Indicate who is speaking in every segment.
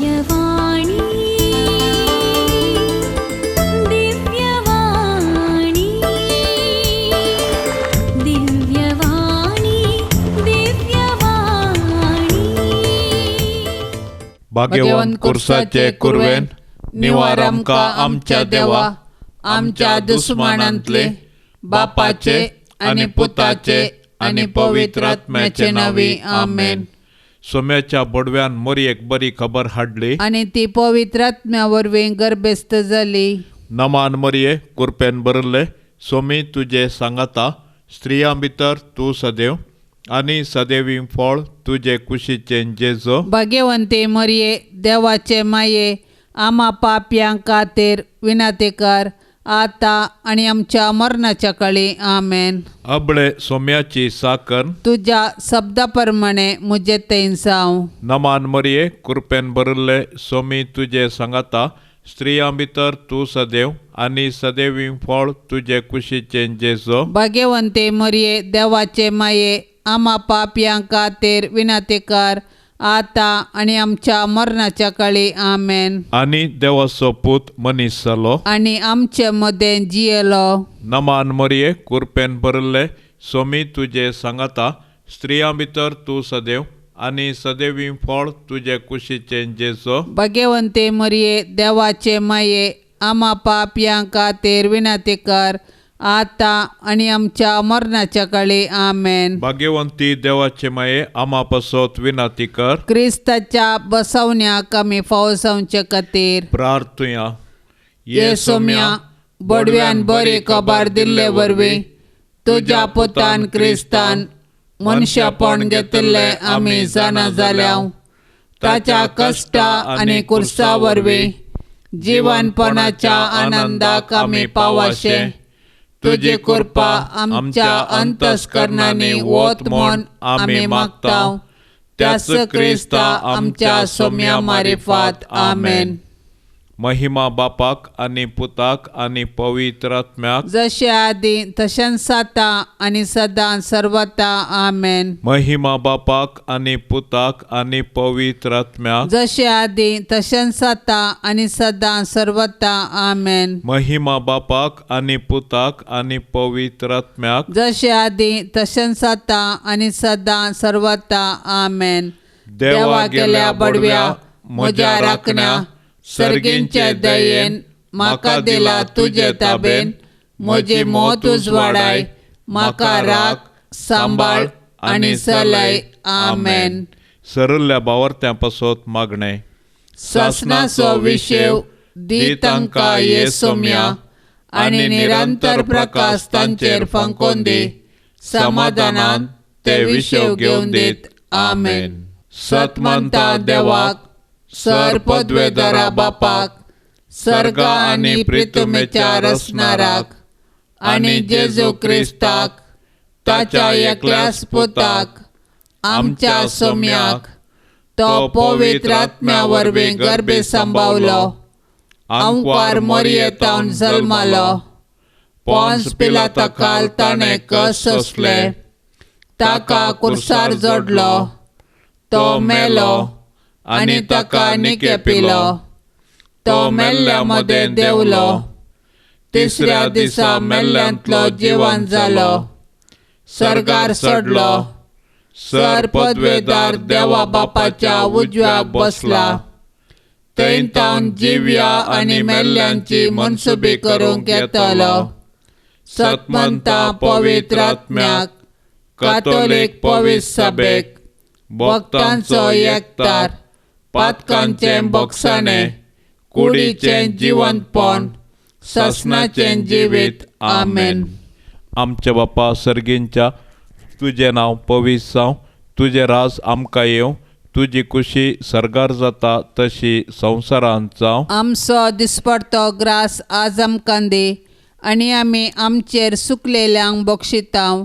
Speaker 1: दिव्यवाणी दिव्यवाणी दिव्यवाणी दिव्यवाणी.
Speaker 2: भाग्यवंत कुर्साचे कुरवेन निवार आमकां आमच्या देवा आमच्या दुस्मानांतले बापाचे आनी पुताचे आनी पवित्र आत्म्याचे नांवी आमेन. सोम्याच्या बोडव्यान मोरयेक बरी खबर हाडली
Speaker 3: आनी ती पवित्र आत्म्या वरवीं गर्भेस्त जाली.
Speaker 2: नमान मरये कुरपेन भरिल्ले सोमी तुजे सांगाता स्त्रियां भितर तूं सदैव आनी सदैवी फळ तुजे कुशीचें जेजो.
Speaker 3: भाग्यवंती मरये देवाचे माये आमा पापयां खातीर विनातेकार आतां आनी आमच्या मरणाच्या काळी आमेन.
Speaker 2: अबळे सोम्याची साकर
Speaker 3: तुज्या शब्दा प्रमाणे म्हजे थंय जावं.
Speaker 2: नमान मरये कुरपेन भरिल्ले सोमी तुजे सांगाता स्त्रियां भितर तूं सदैव आनी सदैवी फळ तुजे कुशीचें जेजो.
Speaker 3: भाग्यवंती मरये देवाचे माये आमा पापयां खातीर विनातेकार आतां आनी आमच्या मरणाच्या काळी आमेन.
Speaker 2: आनी देवाचो पूत मनीस जालो
Speaker 3: आनी आमचे मदें जियेलो.
Speaker 2: नमान मरये कुरपेन भरिल्ले सोमी तुजे सांगाता स्त्रियां भितर तूं सदैव आनी सदैवी फळ तुजे कुशीचें जेजो.
Speaker 3: भाग्यवंती मरये देवाचे माये आमा पापयां खातीर विनातेकार आतां आनी आमच्या मरणाच्या काळी आमेन.
Speaker 2: भाग्यवंती देवाचे माये आमा पासत विनाती कर.
Speaker 3: क्रिस्ताच्या बसवण्याक आमी फावो जावचे खातीर
Speaker 2: प्रार्थुया.
Speaker 3: ये सोम्या बडव्यान बरी खबर दिल्ले वरवीं तुज्या पुतान क्रिस्तान मनशापण घेतिल्लें आमी जाणा जाल्या. ताच्या कश्टा आनी कुर्सा वरवीं जिवनपणाच्या आनंदाक आमी पावाशे. तुजी कृपा आमच्या अंतस्करणांनी वत म्हूण आमी मागता. त्याच क्रिस्ता आमच्या सोम्या मारिफात आमेन.
Speaker 2: महिमा बापाक आनी पुताक आनी पवित्र आत्म्याक
Speaker 3: जशे आदी तशेंच आतां आनी सदां सर्वता आमेन.
Speaker 2: महिमा बापाक आनी पुताक आनी पवित्र आत्म्याक
Speaker 3: जशे आदी तशेंच आतां आनी सदां सर्वता आमेन.
Speaker 2: महिमा बापाक आनी पुताक आनी पवित्र आत्म्याक
Speaker 3: जशे आदी तशेंच आतां आनी सदां सर्वता आमेन. देवा गेल्या बडव्या म्हज्या राखण्या सर्गींचे दयेन म्हाका दिला तुजे ताबेन. म्हजी मौत उजवाडाय म्हाका राख सांबाळ आनी चलय आमेन.
Speaker 2: सरल्ल्या बावर्त्यां पासत मागणें.
Speaker 3: सासणाचो विशेव दी तांकां ये सोम्या आनी निरंतर प्रकाश तांचेर फांकोवन दी. समाधानान ते विशेव घेवन दीत आमेन. सत मानता देवाक सर पदवेदारा बापाक सर्गा आनी प्रितुमेच्या रचणाराक आनी जेजू क्रिस्ताक ताच्या एकल्याच पुताक आमच्या सोम्याक तो पवित्र आत्म्या वरवीं गर्भे सांबावलो. आंकवार मोरयेतावन जल्मालो. पोन्स पिलाता खाल ताणें कस सोंसले. ताका कुर्सार जोडलो. तो मेलो आनी ताका निके पिलो. तो मेल्ल्या मदें देंवलो. तिसऱ्या दिसा मेल्ल्यांतलो जिवन जालो. सर्गार चडलो. सर पदवेदार देवा बापाच्या उजव्याक बसला. थंय तावन जिव्या आनी मेल्ल्यांची मनसुबी करूंक येतलो. सतमंता पवित्र आत्म्याक कातोलीक पवित्र सभेक भक्तांचो एकतार पातकांचें बोगसाणें कुडीचें जिवंतपण सासणाचें जिवीत आमेन.
Speaker 2: आमच्या बापा सर्गींच्या तुजें नांव पवित्र जावं. तुजें राज आमकां येवं. तुजी कुशी सर्गार जाता तशी संवसारांत जावं.
Speaker 3: आमचो दिसपडतो ग्रास आज आमकां दी आनी आमी आमचेर सुकलेल्यांक बक्षितांव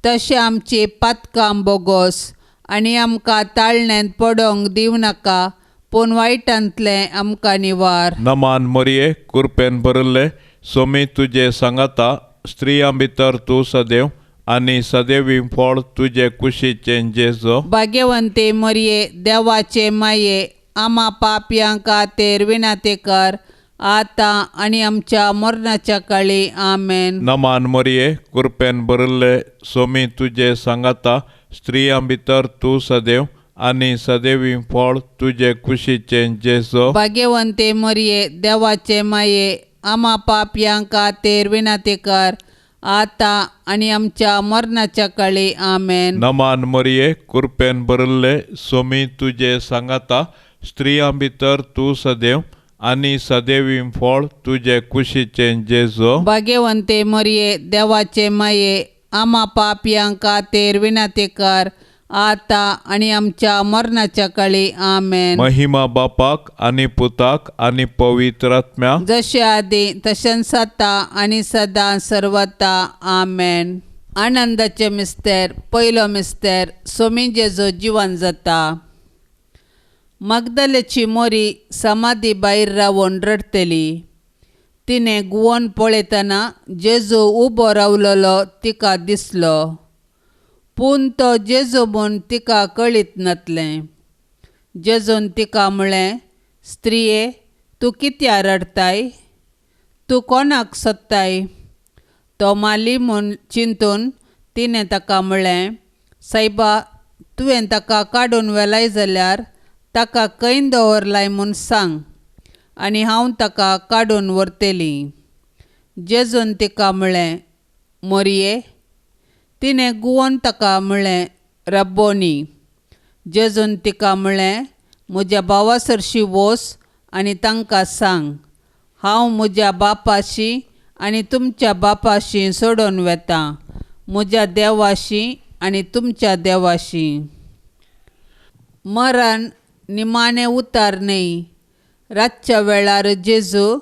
Speaker 3: तशें आमची पातकां बोगोस आनी आमकां ताळण्यांत पडोवंक दिवं नाका पूण वायटांतलें आमकां निवार.
Speaker 2: नमान मरये कुरपेन भरिल्ले सोमी तुजे सांगाता स्त्रियां भितर तूं सदैव आनी सदैवी फळ तुजे कुशीचें जेजो.
Speaker 3: भाग्यवंती मरये देवाचे माये आमा पापयां खातीर विनंती कर आतां आनी आमच्या मरणाच्या काळी. आमेन.
Speaker 2: नमान मरिये, कृपेन भरिल्ले, सोमी तुजे सांगाता, स्त्रियां भितर तूं सदैव आनी सदैवी फळ तुजे कुशीचें जेजू.
Speaker 3: भाग्यवंते मरिये, देवाचे माये, आमा पापयां खातीर विनंती कर आतां आनी आमच्या मरणाच्या काळी. आमेन.
Speaker 2: नमान मरिये, कृपेन भरिल्ले, सोमी तुजे सांगाता, स्त्रियां भितर तूं सदैव आनी सदैवी फळ तुजे कुशीचें जेजू.
Speaker 3: भाग्यवंते मरिये, देवाचे माये, आमा पापयां खातीर विनंती कर आतां आनी आमच्या मरणाच्या काळी. आमेन.
Speaker 2: महिमा बापाक आनी पुताक आनी पवित्र आत्म्याक,
Speaker 3: जशे आदी तशेंच आतां आनी सदां सर्वता. आमेन. आनंदाचे मिस्तेर. पयलो मिस्तेर, सोमी जेजू जिवन जाता. मगदलेची मोरी समाधी भायर रावन रडटली. तिणें गुवोन पळयतना जेजू उबो रावलेलो तिका दिसलो, पूण तो जेजू म्हूण तिका कळीत नातलें. जेजून तिका म्हळें, स्त्रिये, तूं कित्याक रडटाय? तूं कोणाक सोदताय? तो माली म्हूण चिंतून तिणें ताका म्हळें, सायबा, तुवें ताका काडून व्हेलाय जाल्यार ताका खंय दवरलाय म्हूण सांग आनी हांव ताका काडून व्हरतली. जेजून तिका म्हळें, मोरये. तिणें गुवोन ताका म्हळें, रब्बोनी. जेजून तिका म्हळें, म्हज्या भावा सरशी वोस आनी तांकां सांग, हांव म्हज्या बापाशी आनी तुमच्या बापाशी सोडून वेतां, म्हज्या देवाशी आनी तुमच्या देवाशी. मरण निमाणें उतार न्हय. रातच्या वेळार जेजू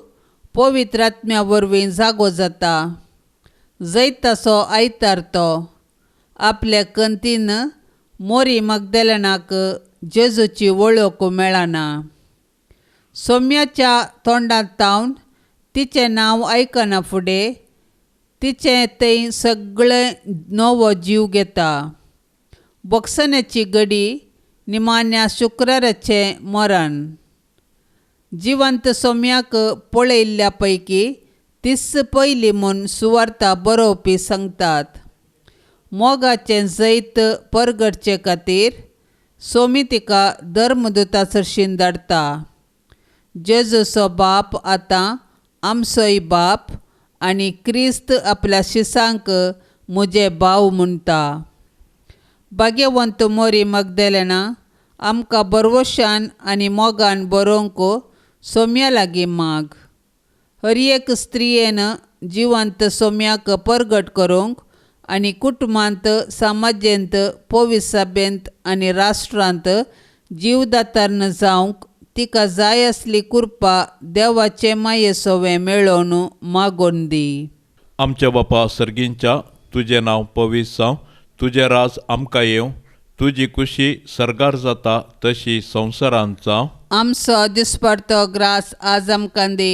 Speaker 3: पवित्र आत्म्या वरवीं जागो जाता. जैताचो आयतार तो आपल्या कंतीन मोरी मगदेलनाक जेजूची वळख मेळना. सोम्याच्या तोंडांत तावन तिचें नांव आयकना फुडें तिचें थंय सगळें नवो जीव घेता. बोक्सण्याची गडी निमाण्या शुक्राराचें मरण. जिवंत सोम्याक पळयल्ल्या पैकी तीच पयली म्हूण सुवार्ता बरोवपी सांगतात. मोगाचें जैत परगटचे खातीर सोमी तिका धर्मदूता सरशीन धाडटा. जेजूचो बाप आतां आमचोय बाप आनी क्रिस्त आपल्या शिसांक म्हजे भाव म्हणटा. भाग्यवंत मोरी मगदेलना, आमकां बरवशान आनी मोगान बरोवंक सोम्या लागीं माग. हर एक स्त्रियेन जिवंत सोम्याक परगट करूंक आनी कुटुंबांत, समाजेंत, पोविसाबेंत आनी राष्ट्रांत जीवदातार्न जावंक तिका जाय आसली कृपा देवाचे माये सोवें मेळोवन मागोवन दी.
Speaker 2: आमच्या बापा सर्गींच्या, तुजें नांव पवित्र जावं, तुजें राज आमकां येवं, तुजी कुशी सर्गार जाता तशी संवसारांत जावं.
Speaker 3: आमचो दिसपडतो ग्रास आज आमकां दी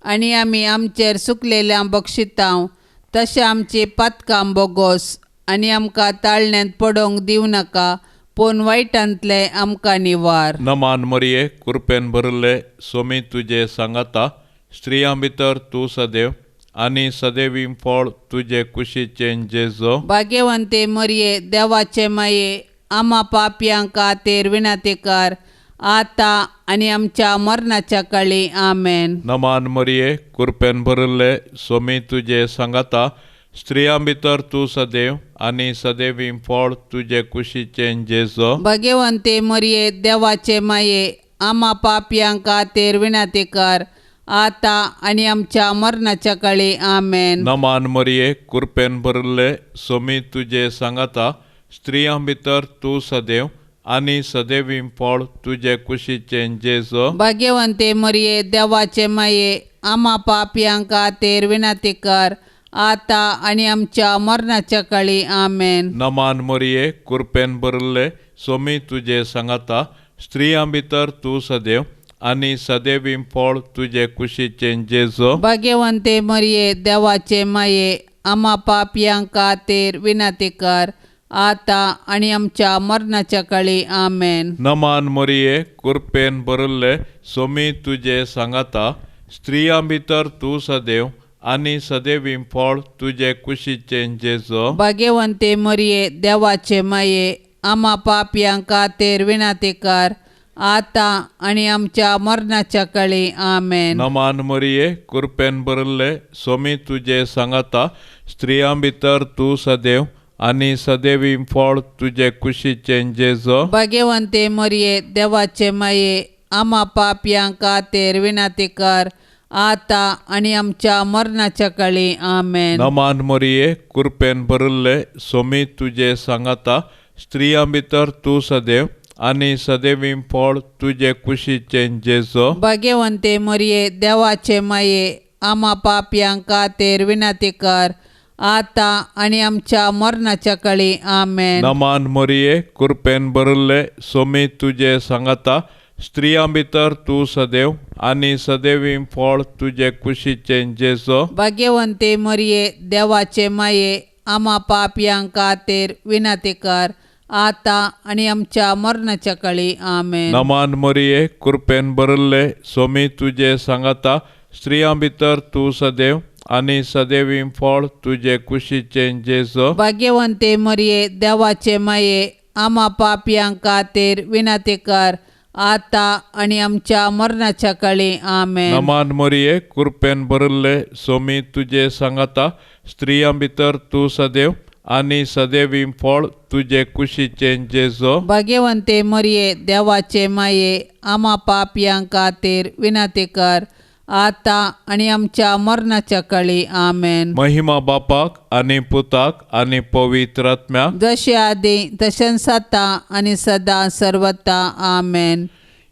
Speaker 3: आनी आमी आमचेर सुकलेल्या बक्षितांव तशें आमची पातकां बोगोस आनी आमकां ताळण्यांत पडोवंक दिवं नाका, पूण वायटांतले आमकां निवार.
Speaker 2: नमान मरिये, कृपेन भरिल्ले, सोमी तुजे सांगाता, स्त्रियां भितर तूं सदैव आनी सदैवी फळ तुजे कुशीचें जेजू.
Speaker 3: भाग्यवंते मरिये, देवाचे माये, आमा पापयां खातीर विनंती कर आतां आनी आमच्या मरणाच्या काळी. आमेन.
Speaker 2: नमान मरिये, कृपेन भरिल्ले, सोमी तुजे सांगाता, स्त्रियां भितर तूं सदैव आनी सदैवी फळ तुजे कुशीचें जेजू.
Speaker 3: भाग्यवंते मरिये, देवाचे माये, आमा पापयां खातीर विनंती कर आतां आनी आमच्या मरणाच्या काळी. आमेन.
Speaker 2: नमान मरिये, कृपेन भरिल्ले, सोमी तुजे सांगाता, स्त्रियां भितर तूं सदैव आनी सदैवी फळ तुजे कुशीचें जेजू.
Speaker 3: भाग्यवंते मरिये, देवाचे माये, आमा पापयां खातीर विनंती कर आतां आनी आमच्या मरणाच्या काळी. आमेन.
Speaker 2: नमान मरिये, कृपेन भरिल्ले, सोमी तुजे सांगाता, स्त्रियां भितर तूं सदैव आनी सदैवी फळ तुजे कुशीचें जेजू.
Speaker 3: भाग्यवंते मरिये, देवाचे माये, आमा पापयां खातीर विनंती कर आतां आनी आमच्या मरणाच्या काळी. आमेन.
Speaker 2: नमान मरिये, कृपेन भरिल्ले, सोमी तुजे सांगाता, स्त्रियां भितर तूं सदैव आनी सदैवी फळ तुजे कुशीचें जेजो.
Speaker 3: भाग्यवंते मरिये, देवाचे माये, आमा पापयां खातीर विनंतीकार, आतां आनी आमच्या मरणाच्या काळी. आमेन.
Speaker 2: नमान मरिये, कृपेन भरिल्ले, सोमी तुजे सांगाता, स्त्रियां भितर तूं सदैव आनी सदैवी फळ तुजे कुशीचें जेजो.
Speaker 3: भाग्यवंते मरिये, देवाचे माये, आमा पापयां खातीर विनंतीकार, आतां आनी आमच्या मरणाच्या काळी. आमेन.
Speaker 2: नमान मरिये, कृपेन भरिल्ले, सोमी तुजे सांगाता, स्त्रियां भितर तूं सदैव आनी सदैवी फळ तुजे कुशीचें जेजो.
Speaker 3: भाग्यवंते मरिये, देवाचे माये, आमा पापयां खातीर विनंतीकार, आतां आनी आमच्या मरणाच्या काळी. आमेन.
Speaker 2: नमान मरिये, कृपेन भरिल्ले, सोमी तुजे सांगाता, स्त्रियां भितर तूं सदैव आनी सदैवी फळ तुजे कुशीचें जेजो.
Speaker 3: भाग्यवंते मरिये, देवाचे माये, आमा पापयां खातीर विनंतीकार, आतां आनी आमच्या मरणाच्या काळी. आमेन.
Speaker 2: नमान मरिये, कृपेन भरिल्ले, सोमी तुजे सांगाता, स्त्रियां भितर तूं सदैव आनी सदैवी फळ तुजे कुशीचें जेजो.
Speaker 3: भाग्यवंते मरिये, देवाचे माये, आमा पापयां खातीर विनंतीकार, आतां आनी आमच्या मरणाच्या काळी. आमेन.
Speaker 2: नमान मरिये, कृपेन भरिल्ले, सोमी तुजे सांगाता, स्त्रियां भितर तूं सदैव आनी सदैवी फळ तुजे कुशीचें जेजो.
Speaker 3: भाग्यवंते मरिये, देवाचे माये, आमा पापयां खातीर विनंतीकार, आतां आनी आमच्या मरणाच्या काळी. आमेन.
Speaker 2: महिमा बापाक आनी पुताक आनी पवित्र आत्म्याक,
Speaker 3: जशे आदी तशेंच आतां आनी सदां सर्वता. आमेन.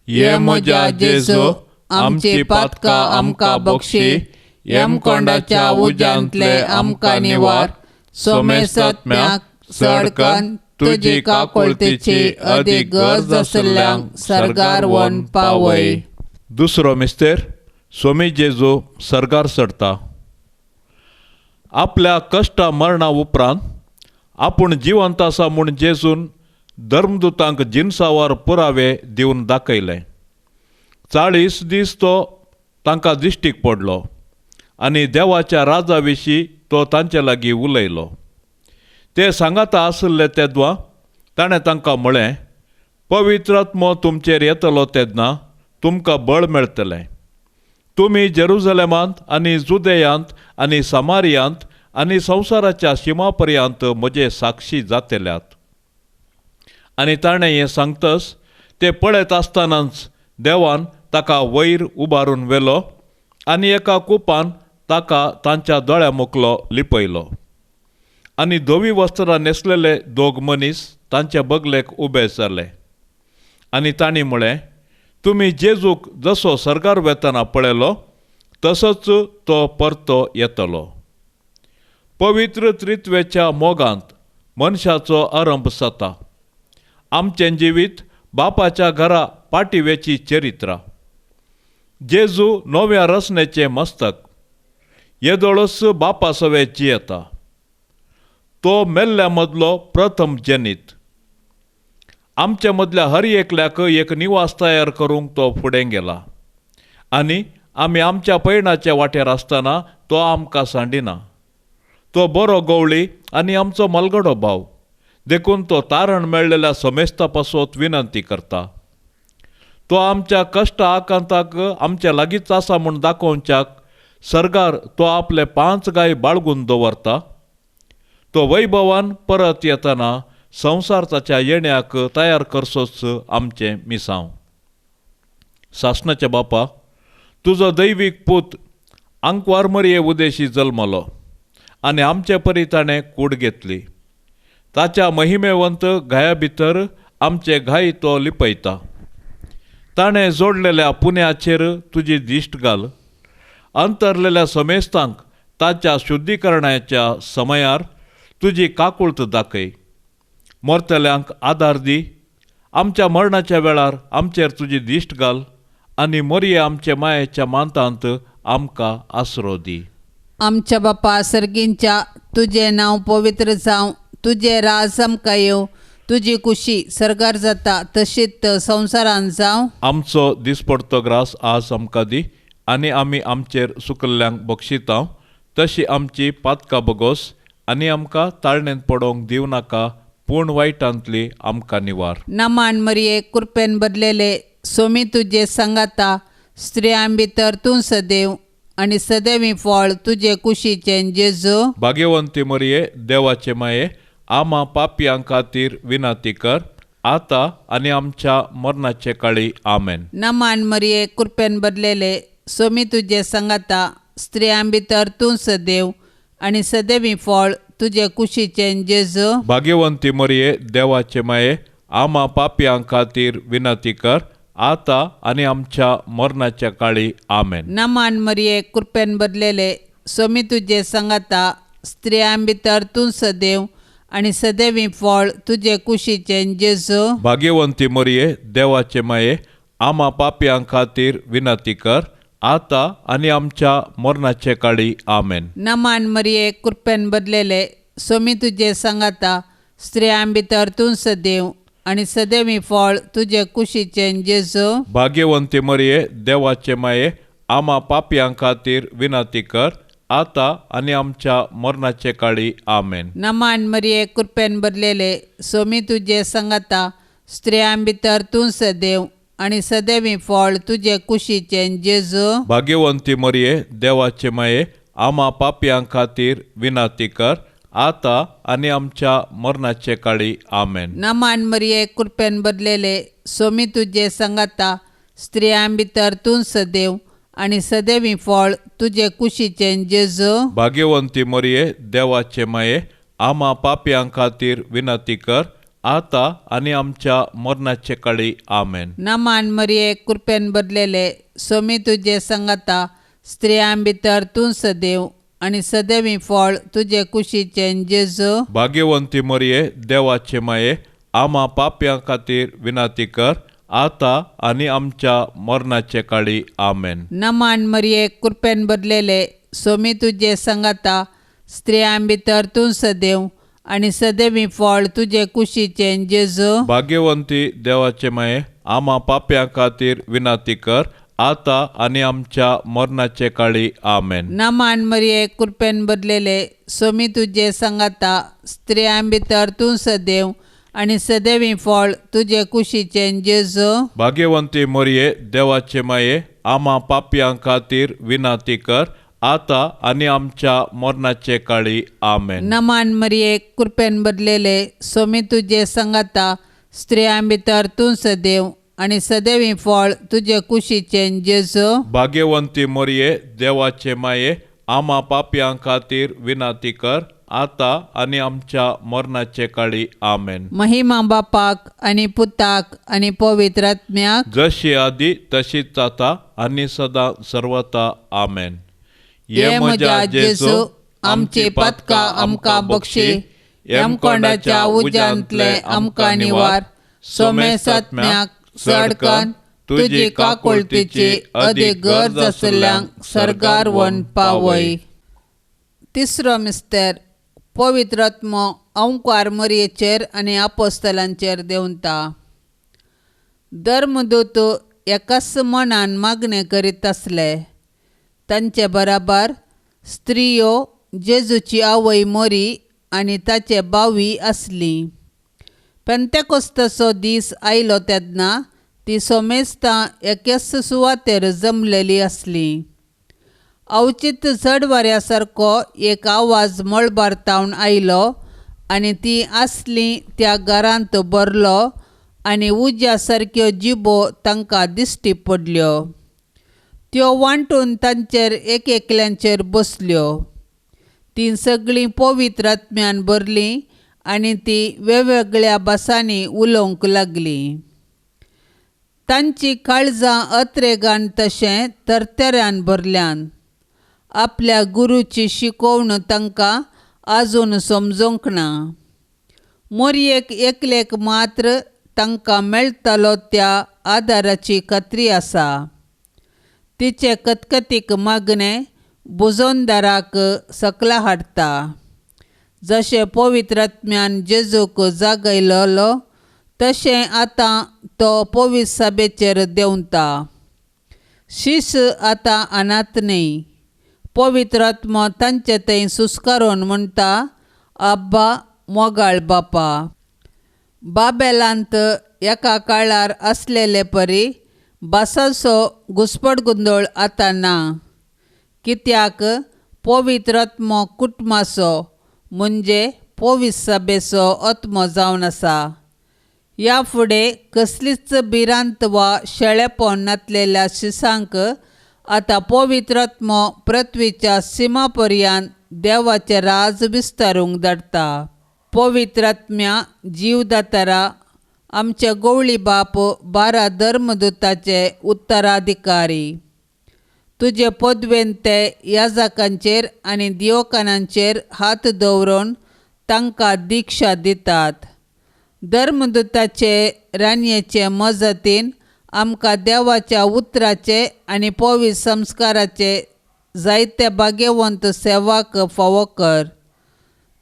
Speaker 2: ये म्हज्या जेजू, आमची पातकां आमकां बक्षी, यमकोंडाच्या उज्यांतले आमकां निवार, सोमेसात्म्याक चडकन तुजी काकुळतेची अदीक गरज आशिल्ल्यांक सर्गार व्हरून पावय. दुसरो मिस्तेर, सोमी जेजू सर्गार चडटा. आपल्या कश्टा मरणा उपरांत आपूण जिवंत आसा म्हूण जेजून धर्मदूतांक जिनसावार पुरावे दिवन दाखयले. 40 दीस तो तांकां दिश्टीक पडलो आनी देवाच्या राजा विशीं तो तांचे लागीं उलयलो. ते सांगाता आशिल्ले तेदवा ताणें तांकां म्हळें, पवित्र आत्मो तुमचेर येतलो तेन्ना तुमकां बळ मेळटलें. तुमी जेरुजलेमांत आनी जुदेयांत आनी समारियांत आनी संवसाराच्या शिमा पर्यंत म्हजे साक्षी जातल्यात. आनी ताणें हें सांगतच ते पळयत आसतनाच देवान ताका वयर उबारून व्हेलो आनी एका कुपान ताका तांच्या दोळ्या मुखलो लिपयलो. आनी धवी वस्त्रां न्हेसलेले दोग मनीस तांच्या बगलेक उबे जाले आनी तांणी म्हळें, तुमी जेजूक जसो सर्गार वेतना पळयलो तसोच तो परतो येतलो. पवित्र त्रित्वेच्या मोगांत मनशाचो आरंभ जाता. आमचें जिवीत बापाच्या घरा पाटिवेची चरित्रा. जेजू नव्या रचनेचें मस्तक, येदोळच बापा सवे जियेता. तो मेल्ल्या मदलो प्रथम जनीत. आमच्या मदल्या हर एकल्याक एक निवास तयार करूंक तो फुडें गेला आनी आमी आमच्या पयणाच्या वाटेर आसतना तो आमकां सांडिना. तो बरो गवळी आनी आमचो मलगडो भाव, देखून तो तारण मेळ्ळेल्या समेस्ता पासत विनंती करता. तो आमच्या कश्ट आकांताक आमच्या लागींच आसा म्हूण दाखोवच्याक सर्गार तो आपले 5 गाय बाळगून दवरता. तो वैभवान परत येतना संवसार ताच्या येण्याक तयार करचोच आमचें मिसांव. सासणाच्या बापा, तुजो दैवीक पूत आंकवार मरये उदेशी जल्मलो आनी आमचे परी ताणें कूड घेतली. ताच्या महिमेवंत घाया भितर आमचे घाय तो लिपयता. ताणें जोडलेल्या पुण्याचेर तुजी दिश्ट घाल. अंतरलेल्या समेस्तांक ताच्या शुद्धीकरणाच्या समयार तुजी काकुळत दाखय. मरतल्यांक आदार दी. आमच्या मरणाच्या वेळार आमचेर तुजी दिश्ट घाल आनी मोरये आमचे मायेच्या मांतांत आमकां आसरो दी.
Speaker 3: आमच्या बापा सर्गींच्या, तुजें नांव पवित्र जावं, तुजें राज आमकां येवं, तुजी कुशी सर्गार जाता तशीच संवसारान जावं।
Speaker 2: आमचो दिसपडतो ग्रास आज आमकां दी आनी आमी आमचेर सुकल्ल्यांक बक्षिता तशी आमची पातकां बगोस आनी आमकां ताळणेंत पडोवंक दिवं नाका, पूण वायटांतली आमकां निवार।
Speaker 3: नमान मरिये, कृपेन भरलेले, सोमी तुजे सांगाता, स्त्रियां भितर तूं सदैव आनी सदैवी फळ तुजे कुशीचें जेजू।
Speaker 2: भाग्यवंती मरिये, देवाचे माये, आमा पापयां खातीर विनंती कर, आतां आनी आमच्या मरणाचे काळी। आमेन।
Speaker 3: नमान मरिये, कृपेन भरलेले, सोमी तुजे सांगाता, स्त्रियां भितर तूं सदैव आनी सदैवी फळ तुजे कुशीचें जेजू।
Speaker 2: भाग्यवंती मरिये, देवाचे माये, आमा पापयां खातीर विनंती कर, आतां आनी आमच्या मरणाच्या काळी। आमेन।
Speaker 3: नमान मरिये, कृपेन भरलेले, सोमी तुजे सांगाता, स्त्रियां भितर तूं सदैव आनी सदैवी फळ तुजे कुशीचें जेजू।
Speaker 2: भाग्यवंती मरिये, देवाचे माये, आमा पापयां खातीर विनंती कर, आतां आनी आमच्या मरणाचे काळी। आमेन।
Speaker 3: नमान मरिये, कृपेन भरलेले, सोमी तुजे सांगाता, स्त्रियां भितर तूं सदैव आनी सदैवी फळ तुजे कुशीचें जेजू।
Speaker 2: भाग्यवंती मरिये, देवाचे माये, आमा पापयां खातीर विनंती कर, आतां आनी आमच्या मरणाचे काळी। आमेन।
Speaker 3: नमान मरिये, कृपेन भरलेले, सोमी तुजे सांगाता, स्त्रियां भितर तूं सदैव आनी सदैवी फळ तुजे कुशीचें जेजू।
Speaker 2: भाग्यवंती मरिये, देवाचे माये, आमा पापयां खातीर विनंती कर, आतां आनी आमच्या मरणाचे काळी। आमेन।
Speaker 3: नमान मरिये, कृपेन भरलेले, सोमी तुजे सांगाता, स्त्रियां भितर तूं सदैव आनी सदैवी फळ तुजे कुशीचें जेजू।
Speaker 2: भाग्यवंती मरिये, देवाचे माये, आमा पापयां खातीर विनंती कर, आतां आनी आमच्या मरणाचे काळी। आमेन।
Speaker 3: नमान मरिये, कृपेन भरलेले, सोमी तुजे सांगाता, स्त्रियां भितर तूं सदैव आनी सदैवी फळ तुजे कुशीचें जेजू।
Speaker 2: भाग्यवंती मरिये, देवाचे माये, आमा पापयां खातीर विनंती कर, आतां आनी आमच्या मरणाचे काळी। आमेन।
Speaker 3: नमान मरिये, कृपेन भरलेले, सोमी तुजे सांगाता, स्त्रियां भितर तूं सदैव आनी सदैवी फळ तुजे कुशीचें जेजू।
Speaker 2: भाग्यवंती देवाचे माये, आमा पापयां खातीर विनंती कर, आतां आनी आमच्या मरणाचे काळी। आमेन।
Speaker 3: नमान मरिये, कृपेन भरलेले, सोमी तुजे सांगाता, स्त्रियां भितर तूं सदैव आनी सदैवी फळ तुजे कुशीचें जेजू।
Speaker 2: भाग्यवंती मरिये, देवाचे माये, आमा पापयां खातीर विनंती कर, आतां आनी आमच्या मरणाचे काळी। आमेन।
Speaker 3: नमान मरिये, कृपेन भरलेले, सोमी तुजे सांगाता, स्त्रियां भितर तूं सदैव आनी सदैवी फळ तुजे कुशीचें जेजू।
Speaker 2: भाग्यवंती मरिये, देवाचे माये, आमा पापयां खातीर विनंती कर, आतां आनी आमच्या मरणाचे काळी। आमेन।
Speaker 3: महिमा बापाक आनी पुताक आनी पवित्र आत्म्याक,
Speaker 2: जशी आदी तशीच आतां आनी सदां सर्वता। आमेन।
Speaker 3: हे म्हज्या जेजू, आमची पातकां आमकां बक्षी, यमकोंडाच्या उज्यांतले आमकां निवार, सोमेसात्म्याक चडकन तुजी काकुळतीची अदीक गरज आशिल्ल्यांक सर्गार व्हरून पावय। तिसरो मिस्तर, पवित्र आत्मो अंकार मरयेचेर आनी आपोस्तलांचेर देंवता। धर्मदूत एकाच मनान मागणें करीत आसले. तांचे बराबर स्त्रियो, जेजूची आवय मोरी आनी ताचे भावी आसली. पेंतेकोस्ताचो दीस आयलो तेन्ना ती सोमेस्तां एकेच सुवातेर जमलेली आसली. अवचीत चडवाऱ्या सारको एक आवाज मळबार तावन आयलो आनी ती आसली त्या घरांत भरलो आनी उज्या सारक्यो जिबो तांकां दिश्टी पडल्यो. त्यो वांटून तांचेर एक एकल्यांचेर बसल्यो. तीं सगळीं पवित्र आत्म्यान भरलीं आनी ती वेगवेगळ्या भासांनी उलोवंक लागलीं. तांची काळजां अत्रेगान तशें तरतऱ्यान भरल्यान. आपल्या गुरूची शिकोवण तांकां आजून समजूंक ना. मोरयेक एकलेक मात्र तांकां मेळटलो त्या आदाराची खात्री आसा. तिचे कतकतीक मागणें बुजोनदाराक सकला हाडटा. जशें पवित्र आत्म्यान जेजूक जागयलोलो तशें आतां तो पवित्र सभेचेर देंवता. शीस आतां अनाथ न्हय. पवित्र आत्मो तांचे थंय सुस्कारून म्हणटा, अब्बा मोगाळ बापा. बाबेलांत एका काळार आसलेले परी भासाचो घुस्पट गोंदळ आतां ना, कित्याक पवित्र आत्मो कुटुंबाचो म्हणजे पवित्र सभेचो आत्मो जावन आसा. ह्या फुडें कसलीच भिरांत वा शेळेपण नासलेल्या शिसांक आतां पवित्र आत्मो पृथ्वीच्या सिमा पर्यंत देवाचें राज विस्तारूंक धाडटा. पवित्र आत्म्या जीवदातारा आमचे गवळी बाप 12 धर्मदूताचे उत्तराधिकारी, तुजे पदवेन ते याजकांचेर आनी दिवकानांचेर हात दवरून तांकां दिक्षा दितात. धर्मदूताचे राणयेचे मजतीन आमकां देवाच्या उतराचे आनी पवित्र संस्काराचे जायते भाग्यवंत सेवाक फावो कर.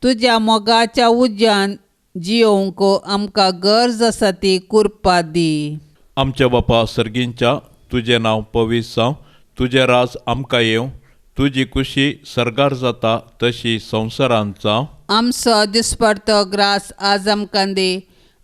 Speaker 3: तुज्या मोगाच्या उज्यान जियोवंक आमकां गरज आसा ती कृपा दी.
Speaker 2: आमच्या बापा सर्गींच्या, तुजें नांव पवित्र जावं, तुजें राज आमकां येवं, तुजी कुशी सर्गार जाता तशी संवसारांत जावं.
Speaker 3: आमचो दिसपडतो ग्रास आज आमकां दी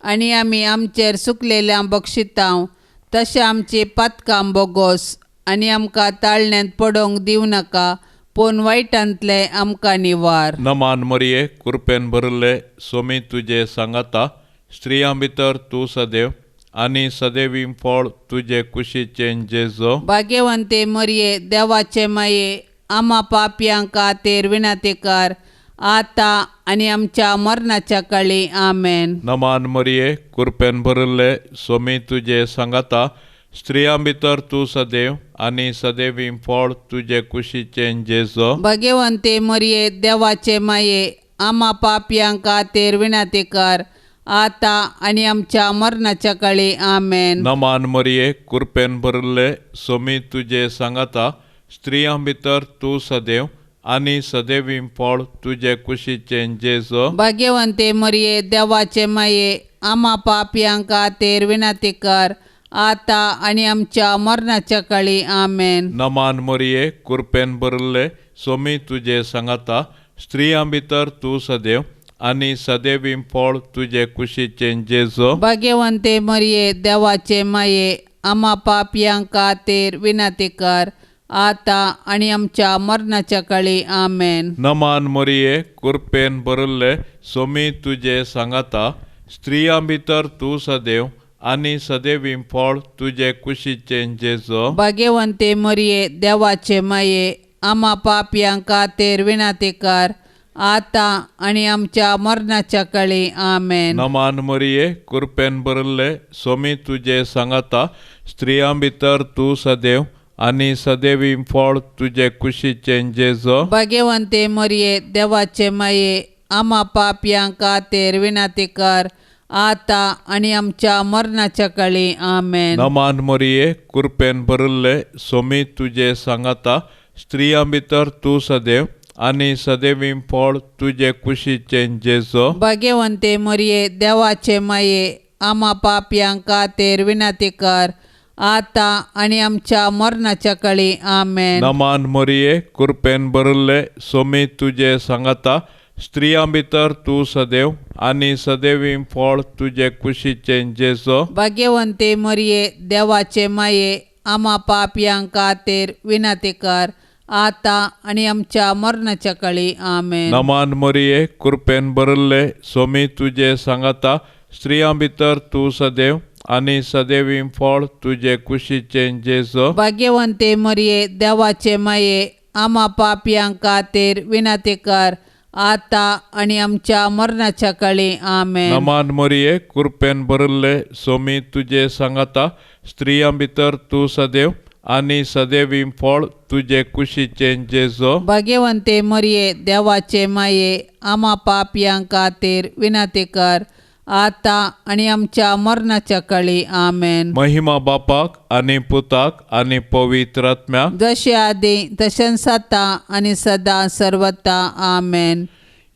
Speaker 3: आनी आमी आमचेर सुकलेल्या बक्षितांव तशें आमची पातकां बोगोस आनी आमकां ताळण्यांत पडोवंक दिवं नाका, पूण वायटांतलें आमकां निवार.
Speaker 2: नमान मरिये, कृपेन भरिल्ले, सोमी तुजे सांगाता, स्त्रियां भितर तूं सदैव आनी सदैवी फळ तुजे कुशीचें जेजो.
Speaker 3: भाग्यवंते मरिये, देवाचे माये, आमा पापयां खातीर विनंती कर आतां आनी आमच्या मरणाच्या काळी. आमेन.
Speaker 2: नमान मरिये, कृपेन भरिल्ले, सोमी तुजे सांगाता, स्त्रियां भितर तूं सदैव आनी सदैवी फळ तुजे कुशीचें जेजो.
Speaker 3: भाग्यवंते मरिये, देवाचे माये, आमा पापयां खातीर विनंती कर आतां आनी आमच्या मरणाच्या काळी. आमेन.
Speaker 2: नमान मरिये, कृपेन भरिल्ले, सोमी तुजे सांगाता, स्त्रियां भितर तूं सदैव आनी सदैवी फळ तुजे कुशीचें जेजो.
Speaker 3: भाग्यवंते मरिये, देवाचे माये, आमा पापयां खातीर विनंती कर आतां आनी आमच्या मरणाच्या काळी. आमेन.
Speaker 2: नमान मरिये, कृपेन भरिल्ले, सोमी तुजे सांगाता, स्त्रियां भितर तूं सदैव आनी सदैवी फळ तुजे कुशीचें जेजो.
Speaker 3: भाग्यवंते मरिये, देवाचे माये, आमा पापयां खातीर विनंती कर आतां आनी आमच्या मरणाच्या काळी. आमेन.
Speaker 2: नमान मरिये, कृपेन भरिल्ले, सोमी तुजे सांगाता, स्त्रियां भितर तूं सदैव आनी सदैवी फळ तुजे कुशीचें जेजो.
Speaker 3: भाग्यवंते मरिये, देवाचे माये, आमा पापयां खातीर विनंती कर आतां आनी आमच्या मरणाच्या काळी. आमेन.
Speaker 2: नमान मरिये, कृपेन भरिल्ले, सोमी तुजे सांगाता, स्त्रियां भितर तूं सदैव आनी सदैवी फळ तुजे कुशीचें जेजो.
Speaker 3: भाग्यवंते मरिये, देवाचे माये, आमा पापयां खातीर विनंती कर आतां आनी आमच्या मरणाच्या काळी. आमेन.
Speaker 2: नमान मरिये, कृपेन भरिल्ले, सोमी तुजे सांगाता, स्त्रियां भितर तूं सदैव आनी सदैवी फळ तुजे कुशीचें जेजो.
Speaker 3: भाग्यवंते मरिये, देवाचे माये, आमा पापयां खातीर विनंती कर आतां आनी आमच्या मरणाच्या काळी. आमेन.
Speaker 2: नमान मरिये, कृपेन भरिल्ले, सोमी तुजे सांगाता, स्त्रियां भितर तूं सदैव आनी सदैवी फळ तुजे कुशीचें जेजो.
Speaker 3: भाग्यवंते मरिये, देवाचे माये, आमा पापयां खातीर विनंती कर आतां आनी आमच्या मरणाच्या काळी. आमेन.
Speaker 2: नमान मरिये, कृपेन भरिल्ले, सोमी तुजे सांगाता, स्त्रियां भितर तूं सदैव आनी सदैवी फळ तुजे कुशीचें जेजो.
Speaker 3: भाग्यवंते मरिये, देवाचे माये, आमा पापयां खातीर विनंती कर आतां आनी आमच्या मरणाच्या काळी. आमेन.
Speaker 2: नमान मरिये, कृपेन भरिल्ले, सोमी तुजे सांगाता, स्त्रियां भितर तूं सदैव आनी सदैवी फळ तुजे कुशीचें जेजो.
Speaker 3: भाग्यवंते मरिये, देवाचे माये, आमा पापयां खातीर विनंती कर आतां आनी आमच्या मरणाच्या काळी. आमेन.
Speaker 2: महिमा बापाक आनी पुताक आनी पवित्र आत्म्याक,
Speaker 3: जशें आदी तशेंच आतां आनी सदां सर्वता. आमेन.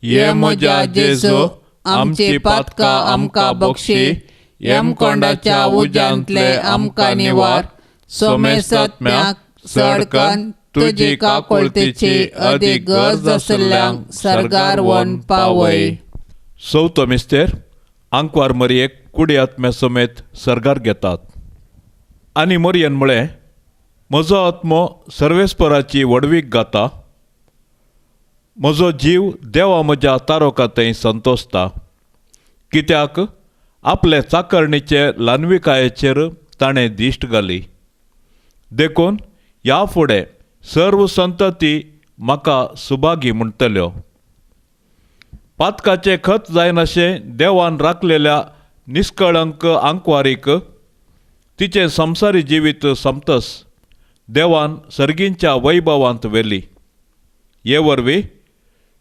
Speaker 2: ये म्हज्या जेजू, आमची पातकां आमकां बक्षी, यमकोंडाच्या उज्यांतले आमकां निवार, सोमेसात्म्याक चडकन तुजी काकुळतेची अदीक गरज आशिल्ल्यांक सर्गार व्हरून पावय. चवथो मिस्तेर आंकवार मरयेक कुडी आत्म्या समेत सर्गार घेतात. आनी मरयेन म्हळें, म्हजो आत्मो सर्वेस्पराची व्हडवीक गाता, म्हजो जीव देवा म्हज्या तारोका थंय संतोसता, कित्याक आपले चाकरणीचे ल्हानविकायेचेर ताणें दिश्ट घाली. देखून ह्या फुडें सर्व संतती म्हाका सुभागी म्हणटल्यो. पातकाचें खत जायनाशें देवान राखलेल्या निस्कळंक आंकवारीक तिचें संवसारी जिवीत सोंपतस देवान सर्गींच्या वैभवांत व्हेली. हे वरवीं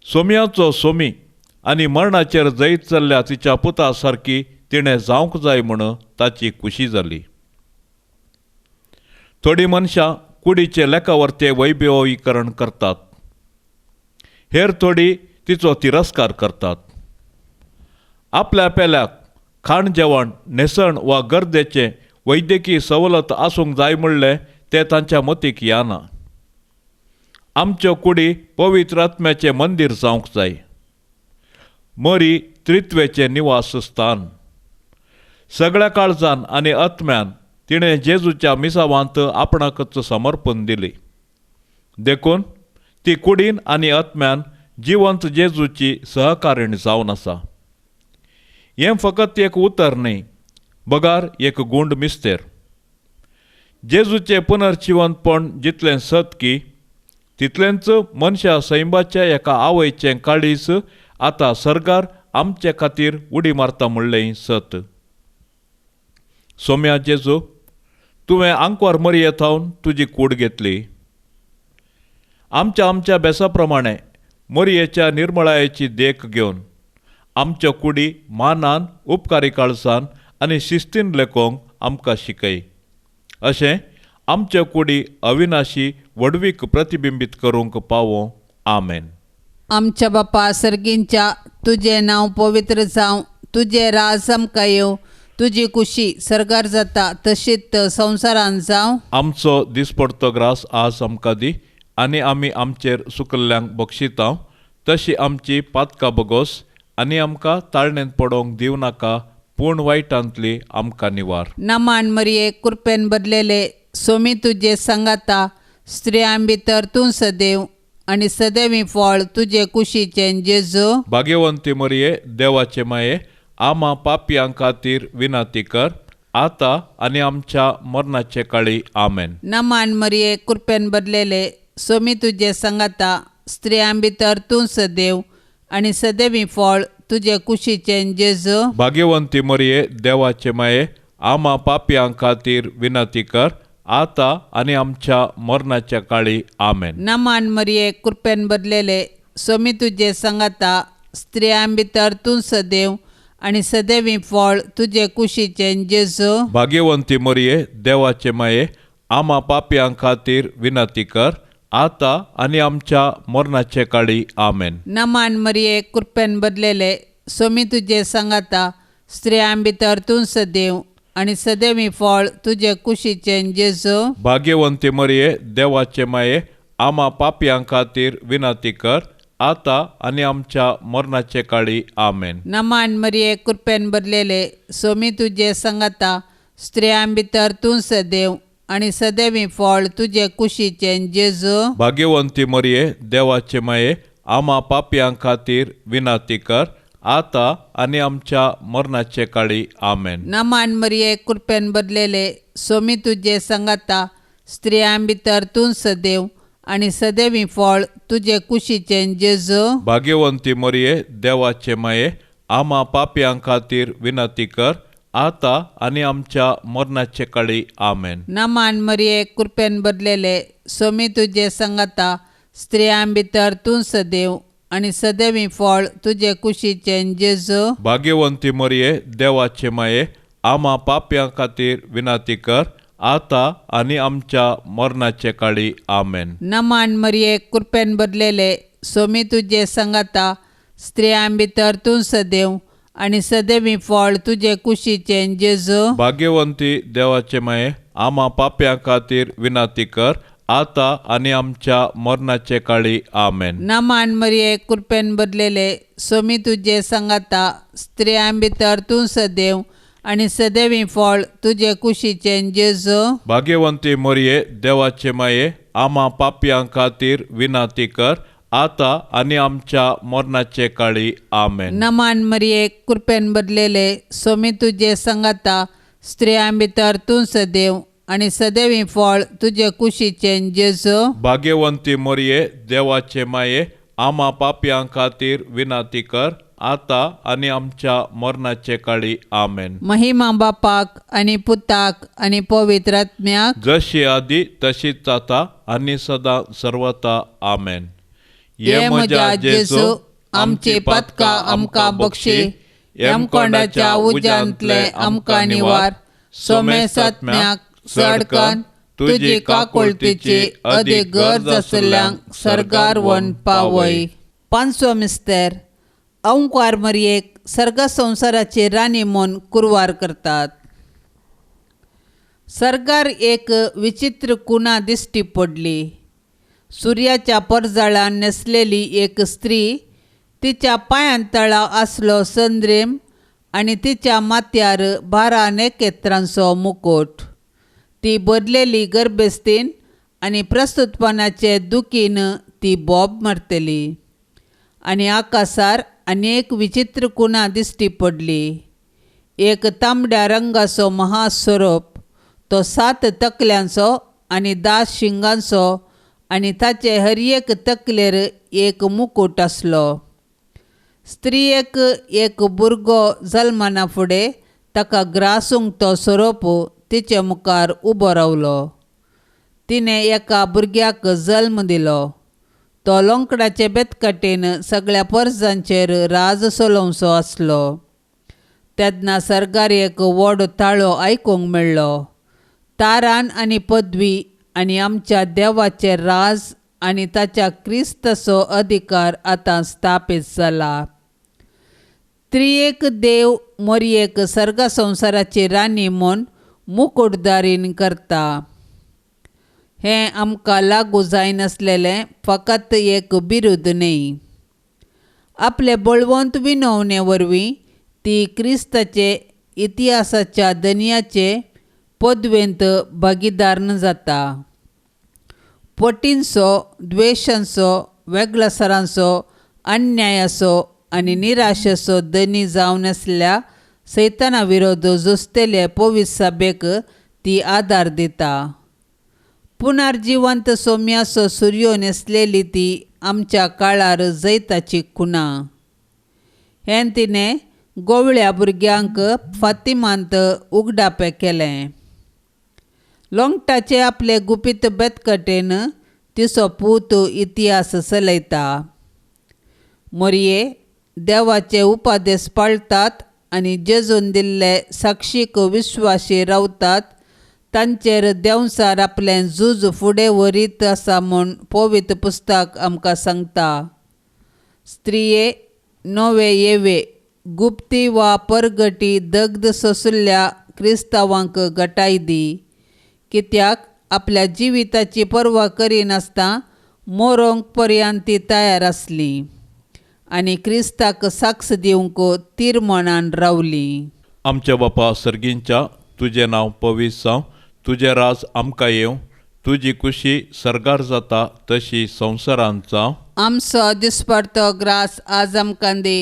Speaker 2: सोम्याचो सोमी आनी मरणाचेर जैत चल्ल्या तिच्या पुता सारकी तिणें जावंक जाय म्हूण ताची खुशी जाली. थोडीं मनशां कुडीचें लेखावरतें वैभवीकरण करतात, हेर थोडी तिचो तिरस्कार करतात. आपल्या पेल्याक खाण जेवण, न्हेसण वा गरजेचें वैद्यकीय सवलत आसूंक जाय म्हणलें तें तांच्या मतीक येना. आमच्यो कुडी पवित्र आत्म्याचें मंदीर जावंक जाय. मरी त्रित्वेचें निवास स्थान. सगळ्या काळजान आनी आत्म्यान तिणें जेजूच्या मिसावांत आपणाकच समर्पण दिली. देखून ती कुडीन आनी आत्म्यान जिवंत जेजूची सहकारिणी जावन आसा. हें फकत एक उतर न्हय, बगार एक गुंड मिस्तेर. जेजूचें पुनर्जिवंतपण जितलें सत की तितलेंच मनशा सैंबाच्या एका आवयचें काळीज आतां सर्गार आमचे खातीर उडी मारता म्हणलें सत. सोम्या जेजू, तुवें आंकवार मरये थावन तुजी कूड घेतली. आमच्या आमच्या बेसा प्रमाणें मरयेच्या निर्मळायेची देख घेवन आमच्यो कुडी मानान, उपकारी काळसान आनी शिस्तीन लेखोवंक आमकां शिकय. अशें आमच्यो कुडी अविनाशी व्हडवीक प्रतिबिंबीत करूंक पावो. आमेन.
Speaker 3: आमच्या बापा सर्गींच्या, तुजें नांव पवित्र जावं, तुजें राज आमकां येवं, तुजी कुशी सर्गार जाता तशीच संवसारांत जावं.
Speaker 2: आमचो दिसपडतो ग्रास आज आमकां दी, आनी आमी आमचेर सुकल्ल्यांक बक्षितांव तशी आमची पातकां बगोस, आनी आमकां ताळणेंत पडोवंक दिवं नाका, पूण वायटांतली आमकां निवार.
Speaker 3: नमान मरये, कृपेन बदलेले सोमी तुजे सांगाता, स्त्रियां भितर तूं सदैव आनी सदैवी फळ तुजे कुशीचें जेजू.
Speaker 2: भाग्यवंती मरये, देवाचे माये, आमा पापयां खातीर विनंती कर, आतां आनी आमच्या मरणाचे काळी. आमेन.
Speaker 3: नमान मरये, कृपेन बदलेले सोमी तुजे सांगाता, स्त्रियां भितर तूं सदैव आनी सदैवी फळ तुजे कुशीचें जेजू.
Speaker 2: भाग्यवंती मरये, देवाचे माये, आमा पापयां खातीर विनंती कर, आतां आनी आमच्या मरणाच्या काळी. आमेन.
Speaker 3: नमान मरये, कृपेन बदलेले सोमी तुजे सांगाता, स्त्रियां भितर तूं सदैव आनी सदैवी फळ तुजे कुशीचें जेजू.
Speaker 2: भाग्यवंती मरये, देवाचे माये, आमा पापयां खातीर विनंती कर, आतां आनी आमच्या मरणाचे काळी. आमेन.
Speaker 3: नमान मरये, कृपेन बदलेले सोमी तुजे सांगाता, स्त्रियां भितर तूं सदैव आनी सदैवी फळ तुजे कुशीचें जेजू.
Speaker 2: भाग्यवंती मरये, देवाचे माये, आमा पापयां खातीर विनंती कर, आतां आनी आमच्या मरणाचे काळी. आमेन.
Speaker 3: नमान मरये, कृपेन बदलेले सोमी तुजे सांगाता, स्त्रियां भितर तूं सदैव आनी सदैवी फळ तुजे कुशीचें जेजू.
Speaker 2: भाग्यवंती मरये, देवाचे माये, आमा पापयां खातीर विनंती कर, आतां आनी आमच्या मरणाचे काळी. आमेन.
Speaker 3: नमान मरये, कृपेन बदलेले सोमी तुजे सांगाता, स्त्रियां भितर तूं सदैव आनी सदैवी फळ तुजे कुशीचें जेजू.
Speaker 2: भाग्यवंती मरये, देवाचे माये, आमा पापयां खातीर विनंती कर, आतां आनी आमच्या मरणाचे काळी. आमेन.
Speaker 3: नमान मरये, कृपेन बदलेले सोमी तुजे सांगाता, स्त्रियां भितर तूं सदैव आनी सदैवी फळ तुजे कुशीचें जेजू.
Speaker 2: भाग्यवंती मरये, देवाचे माये, आमा पापयां खातीर विनंती कर, आतां आनी आमच्या मरणाचे काळी. आमेन.
Speaker 3: नमान मरये, कृपेन बदलेले सोमी तुजे सांगाता, स्त्रियां भितर तूं सदैव आनी सदैवी फळ तुजे कुशीचें जेजू.
Speaker 2: भाग्यवंती देवाचे माये, आमा पाप्यां खातीर विनंती कर आतां आनी आमच्या मरणाचे काळी. आमेन.
Speaker 3: नमान मरिये, कृपेन भरलेले, सोमी तुजे सांगाता, स्त्रियां भितर तूं सदैव आनी सदैवी फळ तुजे कुशीचें जेजू.
Speaker 2: भाग्यवंती मरिये, देवाचे माये, आमा पापयां खातीर विनंती कर आतां आनी आमच्या मरणाचे काळी. आमेन.
Speaker 3: नमान मरिये, कृपेन भरलेले, सोमी तुजे सांगाता, स्त्रियां भितर तूं सदैव आनी सदैवी फळ तुजे कुशीचें जेजू.
Speaker 2: भाग्यवंती मरिये, देवाचे माये, आमा पापयां खातीर विनंती कर आतां आनी आमच्या मरणाचे काळी. आमेन.
Speaker 3: महिमा बापाक आनी पुताक आनी पवित्र आत्म्याक,
Speaker 2: जशी आदी तशीच जाता आनी सदां सर्वता. आमेन.
Speaker 3: हे म्हज्या जेजू, आमची पातकां आमकां बक्षी, यमकोंडाच्या उज्यांतले आमकां निवार, सोमेसात्म्याक सडकन तुजी काकुळतीची अदीक गरज आशिल्ल्यांक सर्गार वन पावय. पांचवो मिस्तेर, अंकार मरयेक सर्ग संवसाराची राणी म्हूण कुरवार करतात. सर्गार एक विचित्र कुणा दिश्टी पडली. सुर्याच्या परजळान न्हेसलेली एक स्त्री, तिच्या पांयां तळा आसलो संद्रीम आनी तिच्या माथ्यार 12 नखेत्रांचो मुकोट. ती भरलेली गर्भेस्तीन आनी प्रस्तुतपणाचे दुखीन ती बोब मारतली. आनी आकासार आनी एक विचित्र कुणा दिश्टी पडली. एक तांबड्या रंगाचो महास्वरूप, तो 7 तकल्यांचो आनी 10 शिंगांचो आनी ताचे हर एक तकलेर एक मुकूट आसलो. स्त्रियेक एक भुरगो जल्मना फुडें ताका ग्रासूंक तो सोरोप तिचे मुखार उबो रावलो. तिणें एका भुरग्याक जल्म दिलो. तो लोंकडाचे बेतकटेन सगळ्या परजांचेर राज चलोवचो आसलो. तेन्ना सर्गार एक व्हड ताळो आयकूंक मेळ्ळो, तारान आनी पदवी आनी आमच्या देवाचे राज आनी ताच्या क्रिस्ताचो अधिकार आतां स्थापीत जाला. त्रियेक देव मोरयेक सर्ग संवसाराची राणी म्हूण मुकुटदारीन करता. हें आमकां लागू जायनासलेलें फकत एक बिरूद न्हय. आपले बळवंत विनवणे वरवीं ती क्रिस्ताचे इतिहासाच्या दनयाचे पदवेंत भागीदार जाता. फटींचो, द्वेशांचो, वेगळासरांचो, अन्यायाचो आनी निराशेचो धनी जावन आसल्या सैताना विरोध झुजतले पवित्र सभेक ती आदार दिता. पुनर्जिवंत सोम्याचो सुर्यो न्हेसलेली ती आमच्या काळार जैताची खुणा. हें तिणें गोवळ्या भुरग्यांक फातिमांत उगडापें केलें. लोंगटाचे आपले गुपीत बेतकटेन तिचो पूत इतिहास चलयता. मोरये देवाचे उपादेश पाळटात आनी जेजून दिल्ले साक्षीक विश्वासी रावतात तांचेर देंवचार आपलें झूज फुडें व्हरीत आसा म्हूण पवित्र पुस्तक आमकां सांगता. स्त्रिये नवे येवे गुप्ती वा परगटी दग्ध सोंशिल्ल्या क्रिस्तांवांक गटाय दी, कित्याक आपल्या जिविताची पर्वा करिनासतना मरोंक पर्यंत ती तयार आसली आनी क्रिस्ताक साक्ष दिवंक तीरमणान रावली.
Speaker 2: आमच्या बापा सर्गींच्या, तुजें नांव पवित्र जावं, तुजें राज आमकां येवं, तुजी कुशी सर्गार जाता तशी संवसारांत जावं.
Speaker 3: आमचो दिसपडतो ग्रास आज आमकां दी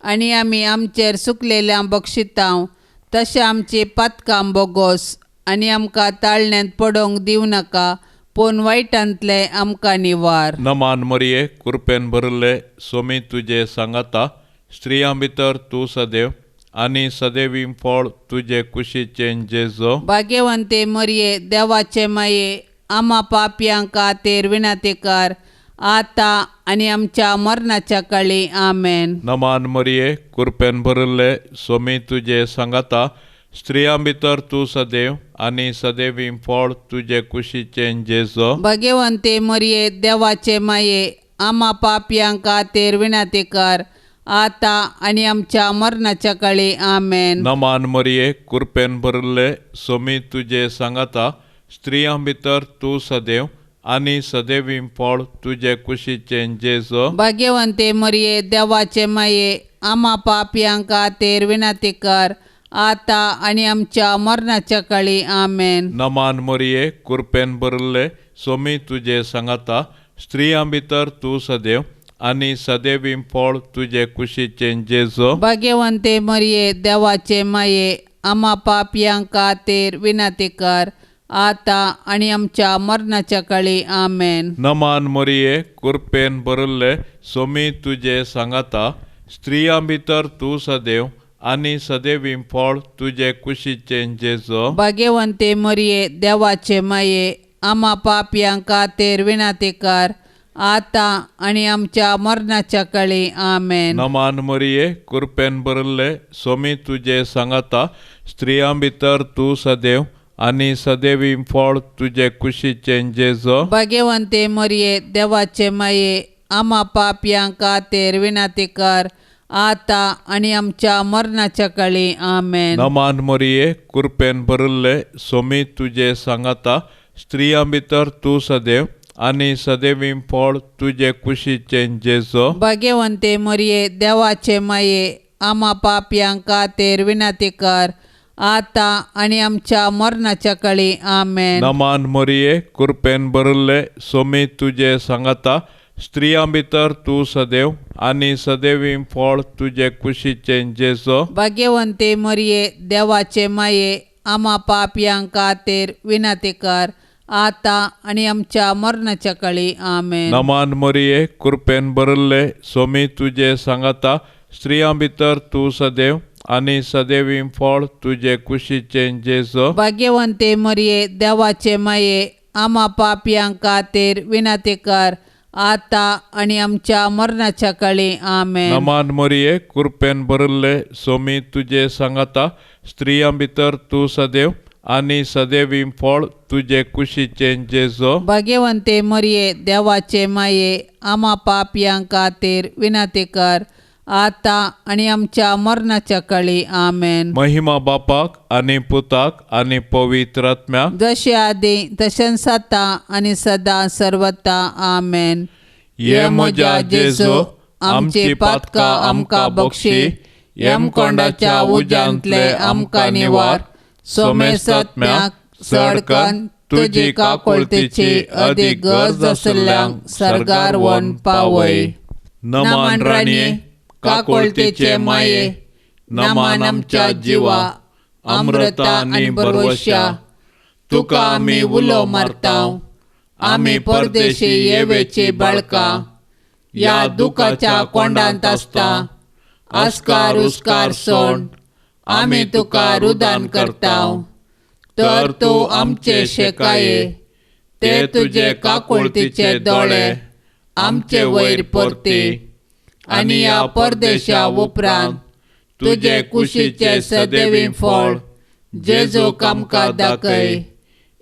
Speaker 3: आनी आमी आमचेर सुकलेल्या बक्षितांव तशें आमची पातकां बोगोस आनी आमकां ताळण्यांत पडोवंक दिवं नाका, पूण वायटांतलें आमकां निवार.
Speaker 2: नमान मरिये, कृपेन भरिल्ले, सोमी तुजे सांगाता, स्त्रियां भितर तूं सदैव आनी सदैवी फळ तुजे कुशीचें जेजो.
Speaker 3: भाग्यवंते मरिये, देवाचे माये, आमा पापयांक खातीर विनंती कर आतां आनी आमच्या मरणाच्या काळी. आमेन.
Speaker 2: नमान मरिये, कृपेन भरिल्ले, सोमी तुजे सांगाता, स्त्रियां भितर तूं सदैव आनी सदैवी फळ तुजे कुशीचें जेजो.
Speaker 3: भाग्यवंते मरिये, देवाचे माये, आमा पापयांक खातीर विनंती कर आतां आनी आमच्या मरणाच्या काळी. आमेन.
Speaker 2: नमान मरिये, कृपेन भरिल्ले, सोमी तुजे सांगाता, स्त्रियां भितर तूं सदैव आनी सदैवी फळ तुजे कुशीचें जेजू.
Speaker 3: भाग्यवंते मरिये, देवाचे माये, आमा पापयां खातीर विनंती कर, आतां आनी आमच्या मरणाच्या काळी. आमेन.
Speaker 2: नमान मरिये, कृपेन भरिल्ले, सोमी तुजे सांगाता, स्त्रियां भितर तूं सदैव आनी सदैवी फळ तुजे कुशीचें जेजू.
Speaker 3: भाग्यवंते मरिये, देवाचे माये, आमा पापयां खातीर विनंती कर, आतां आनी आमच्या मरणाच्या काळी. आमेन.
Speaker 2: नमान मरिये, कृपेन भरिल्ले, सोमी तुजे सांगाता, स्त्रियां भितर तूं सदैव आनी सदैवी फळ तुजे कुशीचें जेजू.
Speaker 3: भाग्यवंते मरिये, देवाचे माये, आमा पापयां खातीर विनंती कर, आतां आनी आमच्या मरणाच्या काळी. आमेन.
Speaker 2: नमान मरिये, कृपेन भरिल्ले, सोमी तुजे सांगाता, स्त्रियां भितर तूं सदैव आनी सदैवी फळ तुजे कुशीचें जेजू.
Speaker 3: भाग्यवंते मरिये, देवाचे माये, आमा पापयां खातीर विनंती कर, आतां आनी आमच्या मरणाच्या काळी. आमेन.
Speaker 2: नमान मरिये, कृपेन भरिल्ले, सोमी तुजे सांगाता, स्त्रियां भितर तूं सदैव आनी सदैवी फळ तुजे कुशीचें जेजू.
Speaker 3: भाग्यवंते मरिये, देवाचे माये, आमा पापयां खातीर विनंती कर, आतां आनी आमच्या मरणाच्या काळी. आमेन.
Speaker 2: नमान मरिये, कृपेन भरिल्ले, सोमी तुजे सांगाता, स्त्रियां भितर तूं सदैव आनी सदैवी फळ तुजे कुशीचें जेजू.
Speaker 3: भाग्यवंते मरिये, देवाचे माये, आमा पापयां खातीर विनंती कर, आतां आनी आमच्या मरणाच्या काळी. आमेन.
Speaker 2: नमान मरिये, कृपेन भरिल्ले, सोमी तुजे सांगाता, स्त्रियां भितर तूं सदैव आनी सदैवी फळ तुजे कुशीचें जेजू.
Speaker 3: भाग्यवंते मरिये, देवाचे माये, आमा पापयां खातीर विनंती कर, आतां आनी आमच्या मरणाच्या काळी. आमेन.
Speaker 2: नमान मरिये, कृपेन भरिल्ले, सोमी तुजे सांगाता, स्त्रियां भितर तूं सदैव आनी सदैवी फळ तुजे कुशीचें जेजू.
Speaker 3: भाग्यवंते मरिये, देवाचे माये, आमा पापयां खातीर विनंती कर, आतां आनी आमच्या मरणाच्या काळी. आमेन.
Speaker 2: महिमा बापाक आनी पुताक आनी पवित्र आत्म्याक,
Speaker 3: जशे आदी तशेंच आतां आनी सदां सर्वता. आमेन.
Speaker 2: ये म्हज्या जेजू, आमची पातकां आमकां बक्षी, यमकोंडाच्या उज्यांतले आमकां निवार, सोमेसात्म्याक सडकन तुजी काकुळतेची अदीक गरज आसल्ल्यांक सर्गार व्हरून पावय. नमान राणये, काकुळतेचे माये, नमान आमच्या जिवा, अमृता आनी भरवशा, तुका आमी उलो मारता, आमी परदेशी येवेची बाळकां, ह्या दुखाच्या कोंडांत आसता, आस्कार उस्कार सोड आमी तुका रुदान करता, तर तूं आमचे शेकाये, ते तुजे काकुळतीचे दोळे आमचे वयर परती, आनी ह्या परदेशा उपरांत तुजे कुशीचे सदैवी फळ जेजूक आमकां दाखय.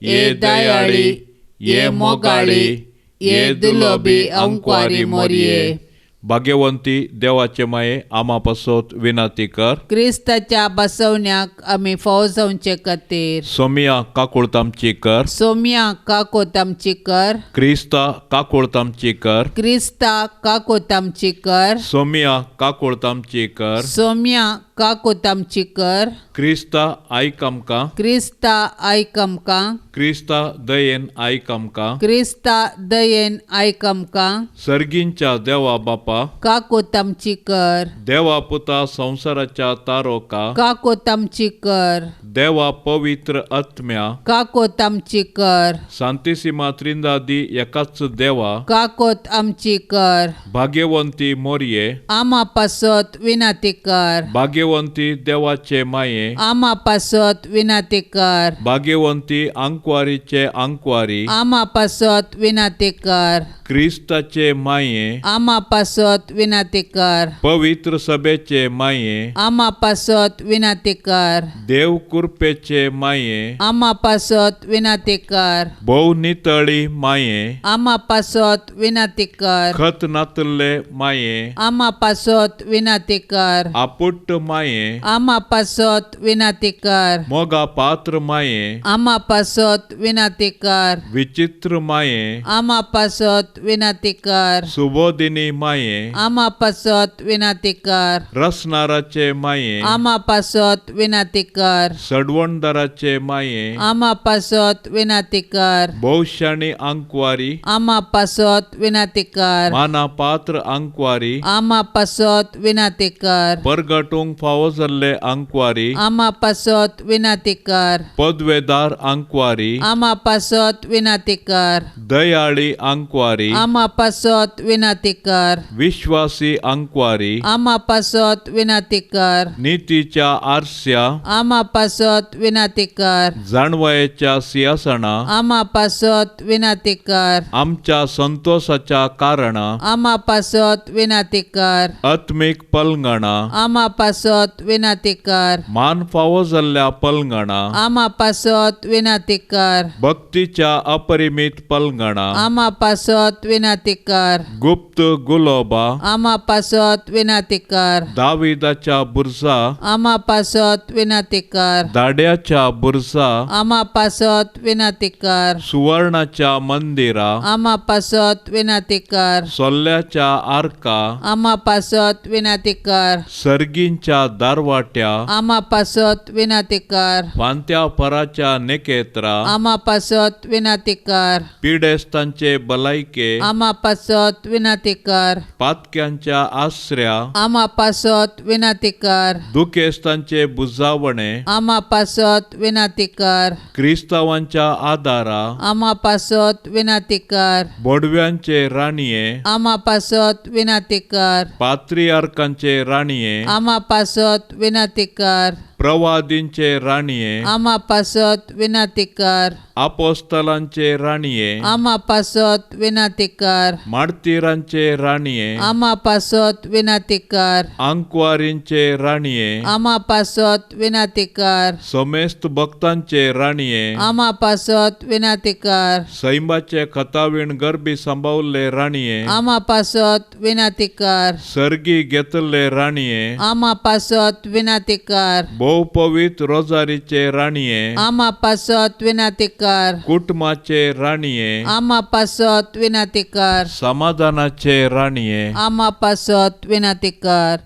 Speaker 2: ये दयाळी, ये मोगाळी, ये दुलोबी अंकवारी मोरये. भाग्यवंती देवाचे माये, आमा पासत विनंती कर.
Speaker 3: क्रिस्ताच्या बसवण्याक आमी फाव जावचे खातीर.
Speaker 2: सोमिया काकुळत आमची कर.
Speaker 3: सोमिया काकोत आमची कर.
Speaker 2: क्रिस्ता काकुळत आमची कर.
Speaker 3: क्रिस्ता काकोत आमची कर.
Speaker 2: सोमिया काकुळत आमची कर.
Speaker 3: सोमिया काकोत आमची कर.
Speaker 2: क्रिस्ता आयक आमकां.
Speaker 3: क्रिस्ता आयक आमकां.
Speaker 2: क्रिस्ता दयेन आयक आमकां.
Speaker 3: क्रिस्ता दयेन आयक आमकां.
Speaker 2: सर्गींच्या देवा बापा,
Speaker 3: काकोत आमची कर.
Speaker 2: देवा पुता संवसाराच्या तारोका,
Speaker 3: काकोत आमची कर.
Speaker 2: देवा पवित्र आत्म्या,
Speaker 3: काकोत आमची कर.
Speaker 2: सांतिसिमा त्रिंदादी एकाच देवा,
Speaker 3: काकोत आमची कर.
Speaker 2: भाग्यवंती मोरये,
Speaker 3: आमा पासत विनंती कर.
Speaker 2: भाग्यवंती देवाचे माये,
Speaker 3: आमा पासत विनंती कर.
Speaker 2: भाग्यवंती आंकवारीचे आंकवारी,
Speaker 3: आमा पासत विनंती कर.
Speaker 2: क्रिस्ताचे माये,
Speaker 3: आमा पासत विनाती कर।
Speaker 2: पवित्र सभेचे माये,
Speaker 3: आमा पासत विनाती कर।
Speaker 2: देव कृपेचे माये,
Speaker 3: आमा पासत विनाती कर।
Speaker 2: भोव नितळी माये,
Speaker 3: आमा पासत विनाती कर।
Speaker 2: खत नातल्ले माये,
Speaker 3: आमा पासत विनाती कर।
Speaker 2: आपुट्ट माये,
Speaker 3: आमा पासत विनाती कर।
Speaker 2: मोगा पात्र माये,
Speaker 3: आमा पासत विनाती कर।
Speaker 2: विचित्र माये,
Speaker 3: आमा पासत विनाती कर।
Speaker 2: सुबोधिनी माये,
Speaker 3: आमा पासत विनाती कर।
Speaker 2: रसनाराचे माये,
Speaker 3: आमा पासत विनाती कर।
Speaker 2: सडवणदाराचे माये,
Speaker 3: आमा पासत विनाती कर।
Speaker 2: भोवशाणी आंकवारी,
Speaker 3: आमा पासत विनाती कर।
Speaker 2: माना पात्र आंकवारी,
Speaker 3: आमा पासत विनाती कर।
Speaker 2: परगटूंक फावो जाल्ले आंकवारी,
Speaker 3: आमा पासत विनाती कर।
Speaker 2: पदवेदार आंकवारी,
Speaker 3: आमा पासत विनाती कर।
Speaker 2: दयाळी आंकवारी,
Speaker 3: आमा पासत विनाती कर।
Speaker 2: विश्वासी आंकवारी,
Speaker 3: आमा पासत विनाती कर।
Speaker 2: नितीच्या आरस्या,
Speaker 3: आमा पासत विनाती कर।
Speaker 2: जाणवयेच्या सिंहासना,
Speaker 3: आमा पासत विनाती कर।
Speaker 2: आमच्या संतोषाच्या कारणा,
Speaker 3: आमा पासत विनाती कर।
Speaker 2: आत्मीक पलंगणा,
Speaker 3: आमा पासत विनाती कर।
Speaker 2: मान फावो जाल्ल्या पलंगणा,
Speaker 3: आमा पासत विनाती कर।
Speaker 2: भक्तीच्या अपरिमीत पलंगणा,
Speaker 3: आमा पासत विनाती कर।
Speaker 2: गुप्त गुलोबा,
Speaker 3: आमा पासत विनाती कर।
Speaker 2: दाविदाच्या बुरजा,
Speaker 3: आमा पासत विनाती कर।
Speaker 2: दाड्याच्या बुरजा,
Speaker 3: आमा पासत विनाती कर।
Speaker 2: सुवर्णाच्या मंदिरा,
Speaker 3: आमा पासत विनाती कर।
Speaker 2: सोल्ल्याच्या आर्का,
Speaker 3: आमा पासत विनाती कर।
Speaker 2: सर्गींच्या दारवाट्या,
Speaker 3: आमा पासत विनाती कर।
Speaker 2: फांत्या पराच्या नेकेत्रा,
Speaker 3: आमा पासत विनाती कर।
Speaker 2: पिडेस्तांचे बलायके,
Speaker 3: आमा पासत विनाती कर।
Speaker 2: पातक्यांच्या आसऱ्या,
Speaker 3: आमा पासत विनाती कर।
Speaker 2: दुखेस्तांचे बुजावणे,
Speaker 3: आमा पासत विनाती कर।
Speaker 2: क्रिस्तावांच्या आदारा,
Speaker 3: आमा पासत विनाती कर।
Speaker 2: बोडव्यांचे राणये,
Speaker 3: आमा पासत विनाती कर।
Speaker 2: पात्रियार्कांचे राणये,
Speaker 3: आमा पासत विनाती कर।
Speaker 2: प्रवादींचे राणये,
Speaker 3: आमा पासत विनाती कर।
Speaker 2: आपोस्तलांचे राणये,
Speaker 3: आमा पासत विनाती कर।
Speaker 2: मार्तीरांचे राणये,
Speaker 3: आमा पासत विनाती कर।
Speaker 2: आंकवारींचे राणये,
Speaker 3: आमा पासत विनाती कर।
Speaker 2: समेस्त भक्तांचे राणये,
Speaker 3: आमा पासत विनाती कर।
Speaker 2: सैमाचे खतावीण गरबी सांबावल्ले राणये,
Speaker 3: आमा पासत विनाती कर।
Speaker 2: सर्गी घेतल्ले राणये,
Speaker 3: आमा पासत विनाती कर।
Speaker 2: भोव पवित्र रोजारीचे राणये,
Speaker 3: आमा पासत विनाती कर।
Speaker 2: कुटुंबाचे राणये,
Speaker 3: आमा पासत विनाती कर।
Speaker 2: समाधानाचे राणये,
Speaker 3: आमा पासत विनाती कर।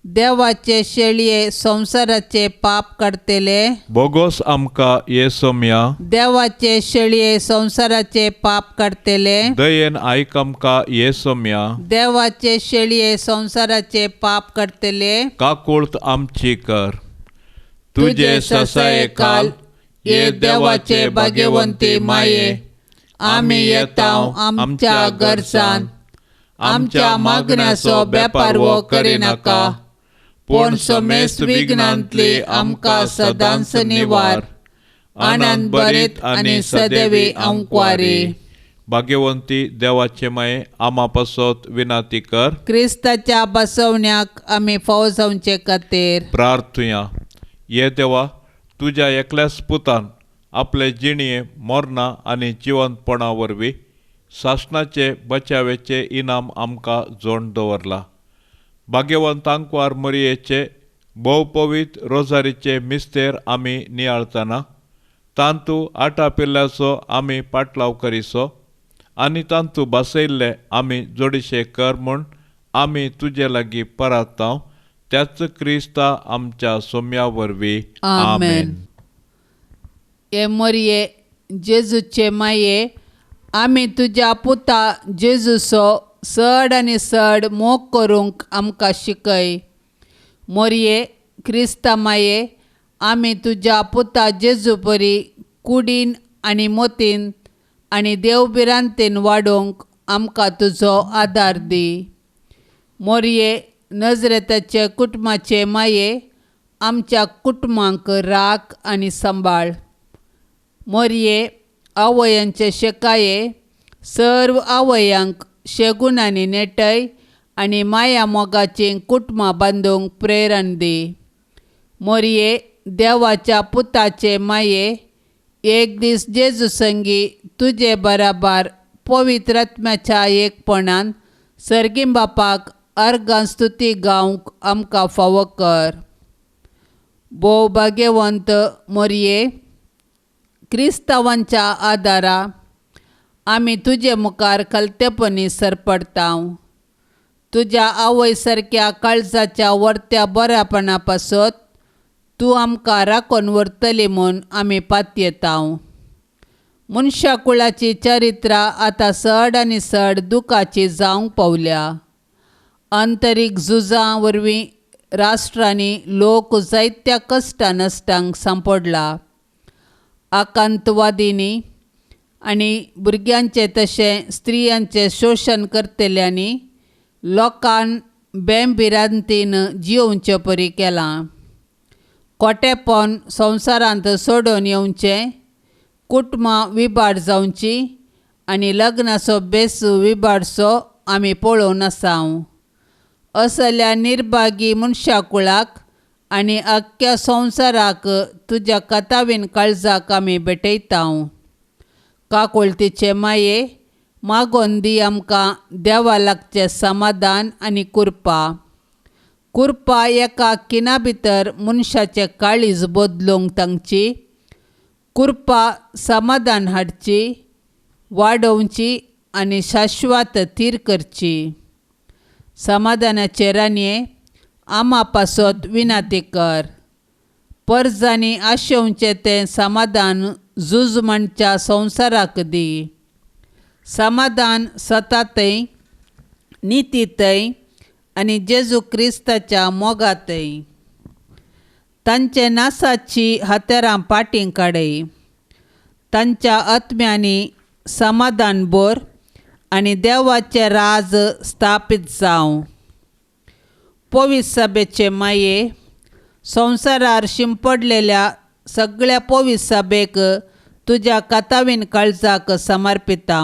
Speaker 3: देवाचे शेळये संवसाराचे पाप काडटले,
Speaker 2: बोगोस आमकां ये सोम्या।
Speaker 3: देवाचे शेळये संवसाराचे पाप काडटले,
Speaker 2: दयेन आयक आमकां ये सोम्या।
Speaker 3: देवाचे शेळये संवसाराचे पाप काडटले,
Speaker 2: काकुळत आमची कर। तुझे ससाये काल ये देवाचे भाग्यवंती माये,
Speaker 3: आमी येता आमच्या गरजान, आमच्या मागण्याचो बेपारवो करिनाका, पूण समेस्त विघ्नांतली आमकां सदांच निवार। आनंद भरीत आनी सदैवी आंकवारी।
Speaker 2: भाग्यवंती देवाचे माये, आमा पासत विनाती कर।
Speaker 3: क्रिस्ताच्या बसवण्याक आमी फावो जावचे खातीर
Speaker 2: प्रार्थुया। ये देवा, तुज्या एकल्याच पुतान आपले जिणये मरणां आनी जिवंतपणा वरवीं सासणाचे बचावेचे इनाम आमकां जोड दवरला। भाग्यवंत आंकवार मरियेचे भोवपवित्र रोजारीचे मिस्तेर आमी नियाळतना तांतू आटापिल्ल्याचो आमी पाटलाव करिसो आनी तांतू बसयल्ले आमी जोडीशे कर म्हूण आमी तुजे लागीं परातांव, त्याच क्रिस्ता आमच्या सोम्या वरवीं।
Speaker 3: आमेन। हे मरिये जेजूचे माये, आमी तुज्या पुता जेजूचो चड आनी चड मोग करूंक आमकां शिकय। मोरये क्रिस्ता माये, आमी तुज्या पुता जेजू परी कुडीन आनी मोतीन आनी देवभिरांतीन वाडोवंक आमकां तुजो आदार दी। मोरये नजरेताचे कुटुंबाचे माये, आमच्या कुटुंबांक राख आनी सांबाळ। मोरये आवयांचे शेकाये, सर्व आवयांक शेगुणांनी नेटय आनी माया मोगाचीं कुटुंबां बांदूंक प्रेरण दी. मोरये देवाच्या पुताचे माये एक दीस जेजू संगी तुजे बराबर पवित्र आत्म्याच्या एकपणान सर्गीं बापाक अर्गां स्तुती गावंक आमकां फावो कर. भोव भाग्यवंत मोरये क्रिस्तांवांच्या आदारा आमी तुजे मुखार खलतेपणी सरपडटा. तुज्या आवय सारक्या काळजाच्या वर्त्या बऱ्यापणा पासत तूं आमकां राखून व्हरतली म्हूण आमी पातयेता. मनशा कुळाची चरित्रां आतां चड आनी चड दुखाची जावंक पावल्या. आंतरीक झुजां वरवीं राष्ट्रांनी लोक जायत्या कश्टां नश्टांक सांपडला. आकांतवादींनी आनी भुरग्यांचें तशें स्त्रियांचें शोशण करतल्यांनी लोकान बेंभिरांतीन जियोवचे परी केलां. कोटेपण संवसारांत सोडून येवचें, कुटुंबां विबाड जावची आनी लग्नाचो बेस विबाडचो आमी पळोवन आसा. असल्या निर्भागी मनशाकुळाक आनी अख्ख्या संवसाराक तुज्या कथावीन काळजाक आमी भेटयता. काकुळतीचे माये मागोन दी आमकां देवा लागचें समाधान आनी कृपा. कृपा एका खिणा भितर मनशाचें काळीज बदलूंक तांची, कृपा समाधान हाडची, वाडोवची आनी शाश्वत थीर करची. समाधानाचे राणये आमा पासत विनाती कर. परजांनी आशेवचें तें समाधान झूज म्हणच्या संवसाराक दी. समाधान सतातय, नितीतय आनी जेजू क्रिस्ताच्या मोगातय. तांचे नासाची हत्यारां पाटीं काडय. तांच्या आत्म्यांनी समाधान भर आनी देवाचें राज स्थापीत जावं. पवित्र सभेचे माये संवसारार शिंपडलेल्या सगळ्या पवित्र सभेक तुज्या कथावीन काळजाक समर्पिता.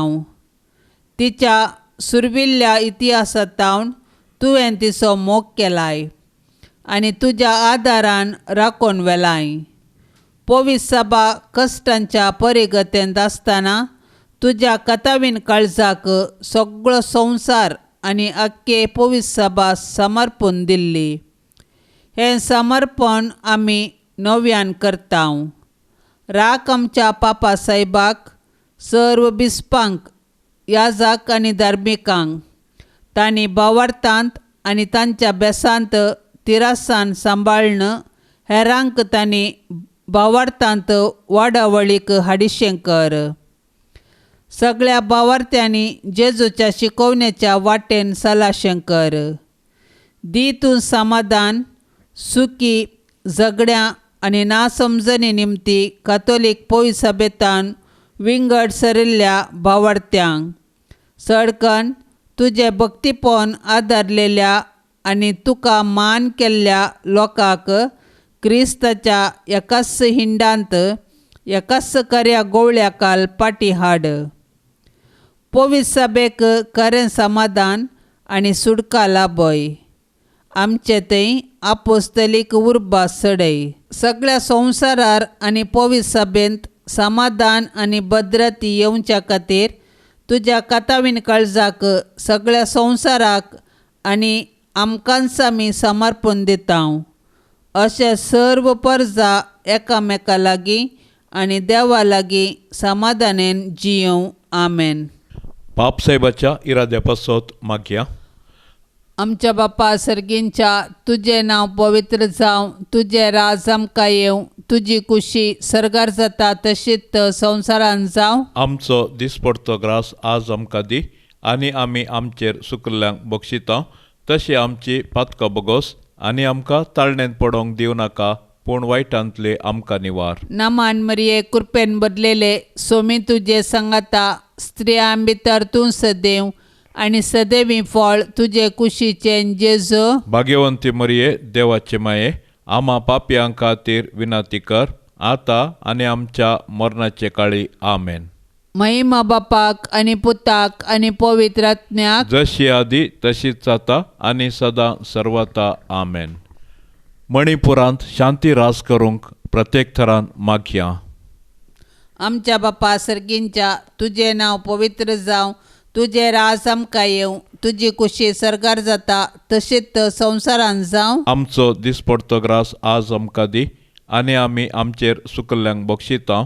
Speaker 3: तिच्या सुरविल्ल्या इतिहासांत तुवें तिचो मोग केलाय आनी तुज्या आदारान राखून व्हेलाय. पवित्र सभा कश्टांच्या परिगतेंत आसतना तुज्या कथावीन काळजाक सगळो संवसार आनी अख्खे पवित्र सभा समर्पण दिल्ली. हें समर्पण आमी नव्यान करता. राख आमच्या पापा साहेबाक, सर्व बिस्पांक, याजाक आनी धार्मिकांक तांणी भावार्थांत आनी तांच्या बेसांत तिरासान सांबाळ्न हेरांक तांणी भावार्थांत वाडावळीक हाडिशें कर. सगळ्या भावार्थ्यांनी जेजूच्या शिकोवण्याच्या वाटेन सलाशें कर. दी तूं समाधान, सुखी झगड्यां आनी नासमजणी निमती कातोलीक पवित्र सभेंतान विंगड सरिल्ल्या भावार्थ्यांक सडकन तुजें भक्तीपण आदारलेल्या आनी तुका मान केल्ल्या लोकांक क्रिस्ताच्या एकाच हिंडांत एकाच खऱ्या गोवळ्याकाल पाटी हाड. पवित्र सभेक खरें समाधान आनी सुटका लाभय. आमचे थंय आपोस्तलीक उर्बा सडय. सगळ्या संवसारार आनी पवित्र सभेंत समाधान आनी भद्रती येवच्या खातीर तुज्या कथावीन काळजाक सगळ्या संवसाराक आनी आमकांच आमी समर्पण दिता. अशें सर्व परजा एकामेका लागीं आनी देवा लागीं समाधानेन जियों. आमेन.
Speaker 2: पाप साहेबाच्या इराद्या पासत मागया.
Speaker 3: आमच्या बापा सर्गींच्या तुजें नांव पवित्र जावं, तुजें राज आमकां येवं, तुजी कुशी सर्गार जाता तशीच संवसारान जावं.
Speaker 2: आमचो दिसपडतो ग्रास आज आमकां दी आनी आमी आमचेर सुकल्ल्यांक बक्षिता तशी आमची पातकां बोगोस आनी आमकां ताळणेंत पडोवंक दिवं नाका, पूण वायटांतले आमकां निवार.
Speaker 3: नमान मरिये कृपेन बदलेले सोमी तुजे संगाता, स्त्रियां भितर तूं सदैव आनी सदैवी फळ तुजे कुशीचें जेजू.
Speaker 2: भाग्यवंती मरिये देवाचे माये आमा पापयां खातीर विनंती कर आतां आनी आमच्या मरणाचे काळी. आमेन.
Speaker 3: महिमा बापाक आनी पुताक आनी पवित्र आत्म्याक,
Speaker 2: जशी आदी तशीच जाता आनी सदां सर्वता. आमेन. मणिपुरांत शांती रास करूंक प्रत्येक थरान मागया.
Speaker 3: आमच्या बापा सर्गींच्या, तुजें नांव पवित्र जावं, तुजें राज आमकां येवं, तुजी कुशी सर्गार जाता तशीच संवसारांत जावं.
Speaker 2: आमचो दिसपडतो ग्रास आज आमकां दी आनी आमी आमचेर सुकल्ल्यांक बक्षिता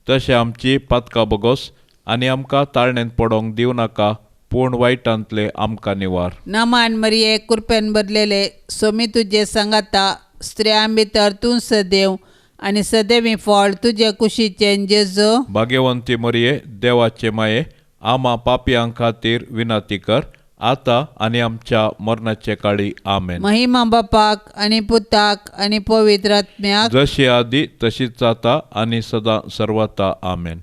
Speaker 2: तशें आमची पातकां बोगोस आनी आमकां ताळणेंत पडोंक दिवं नाका, पूण वायटांतले आमकां निवार.
Speaker 3: नमान मरिये, कृपेन भरलेले, सोमी तुजे सांगाता, स्त्रियां भितर तूं सदैव आनी सदैवी फळ तुजे कुशीचें जेजू.
Speaker 2: भाग्यवंती मरिये, देवाचे माये, आमा पापयां खातीर विनंती कर आतां आनी आमच्या मरणाचे काळी. आमेन.
Speaker 3: महिमा बापाक आनी पुताक आनी पवित्र आत्म्याक,
Speaker 2: जशी आदी तशीच जाता आनी सदां सर्वता. आमेन.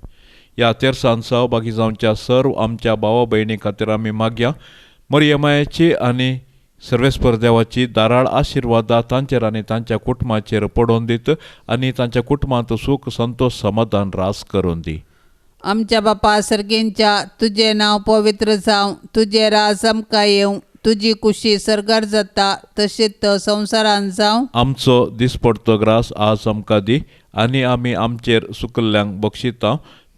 Speaker 2: ह्या तेरसान सहभागी जावच्या सर्व आमच्या भावा भयणी खातीर आमी मागया. मरिये मायेची आनी सर्वेस्पर देवाची दाराळ आशिर्वादा तांचेर आनी तांच्या कुटुंबाचेर पडोवन दीत आनी तांच्या कुटुंबांत सूख संतोष समाधान रास करून दी.
Speaker 3: आमच्या बापा सर्गींच्या, तुजें नांव पवित्र जावं, तुजें राज आमकां येवं, तुजी कुशी सर्गार जाता तशीच संवसारांत जावं.
Speaker 2: आमचो दिसपडतो ग्रास आज आमकां दी आनी आमी आमचेर सुकल्ल्यांक बक्षिता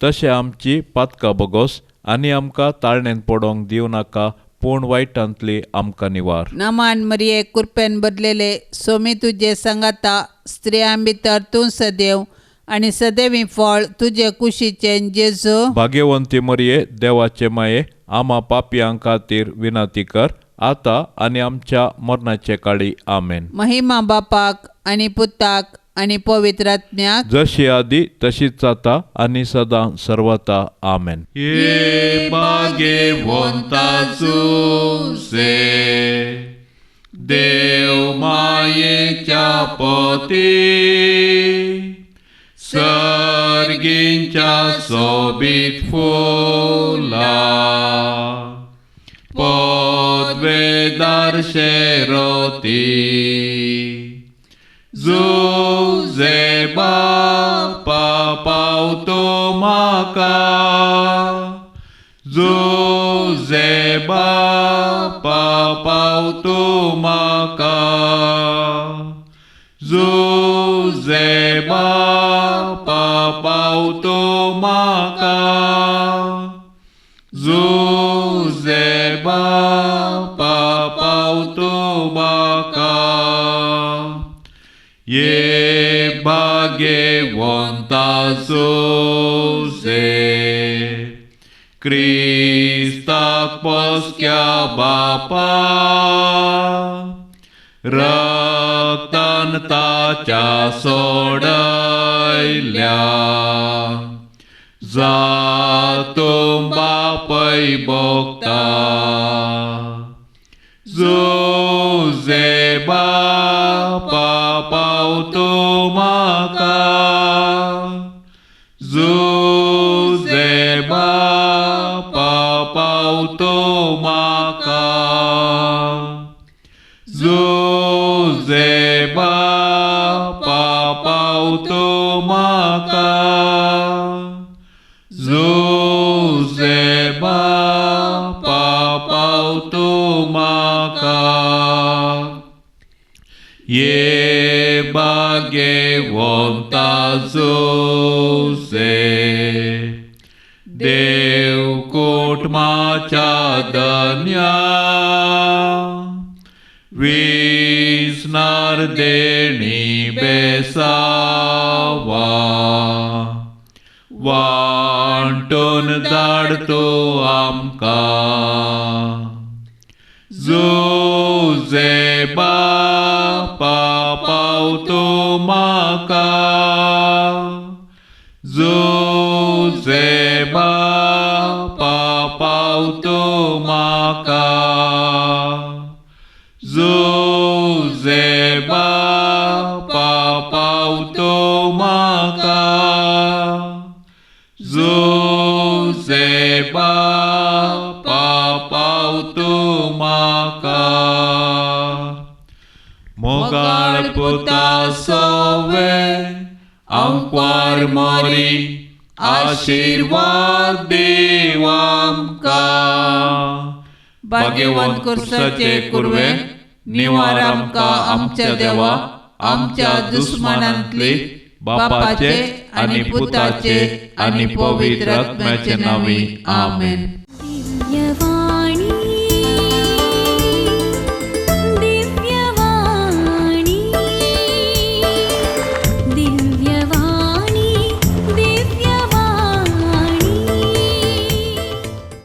Speaker 2: तशें आमची पातकां बोगोस आनी आमकां ताळणेंत पडोंक दिवं नाका, पूण वायटांतली आमकां निवार.
Speaker 3: नमान मरिये, कृपेन भरलेले, सोमी तुजे सांगाता, स्त्रियां भितर तूं सदैव आनी सदैवी फळ तुजे कुशीचें जेजू.
Speaker 2: भाग्यवंती मरिये, देवाचे माये, आमा पापयां खातीर विनंती कर आतां आनी आमच्या मरणाचे काळी. आमेन.
Speaker 3: महिमा बापाक आनी पुताक आनी पवित्र आत्म्याक,
Speaker 2: जशी आदी तशीच जाता आनी सदां सर्वता. आमेन. हे भाग्यवंता जुसे, देव मायेच्या पती, सर्गींच्या सोबीत फुला, पदवेदार शेरोती, जुजे बापा पावतो म्हाका, जुजे बापा पावतो म्हाका, जुजे बापा पावतो म्हाका, जुजे बापा पावतो म्हाका. ये भाग्यवंता जुजे, क्रिस्ताक पोसक्या बापा, रक्तान ताच्या सोडयल्या, जातूं बापय भोगता, जुजे बापा पावतो म्हाका, जुजे बापा पावतो म्हाका, जुजे बापा पावतो म्हाका, जुजे बापा पावतो म्हाका. ये भाग्यवंता जुजे, देव कुटुंबाच्या धन्या, विसनार देणी बेसावा, वांटून धाडतो आमकां, जुजे बापा पावतो म्हाका, जुजे बापा पावतो म्हाका, जुजे बापा पावतो म्हाका, जुजे बापा पावतो म्हाका. मोगाळ पुता सोवे, आंकवार मोरी, आशिर्वाद दीव आमकां.
Speaker 3: भाग्यवंत कुर्साचे कुरवेन निवार आमकां आमच्या देवा, आमच्या दुस्मानांतली,
Speaker 2: बापाचे आनी पुताचे आनी पवित्र आत्म्याचे नांवी. आमेन.
Speaker 1: दिव्यवाणी.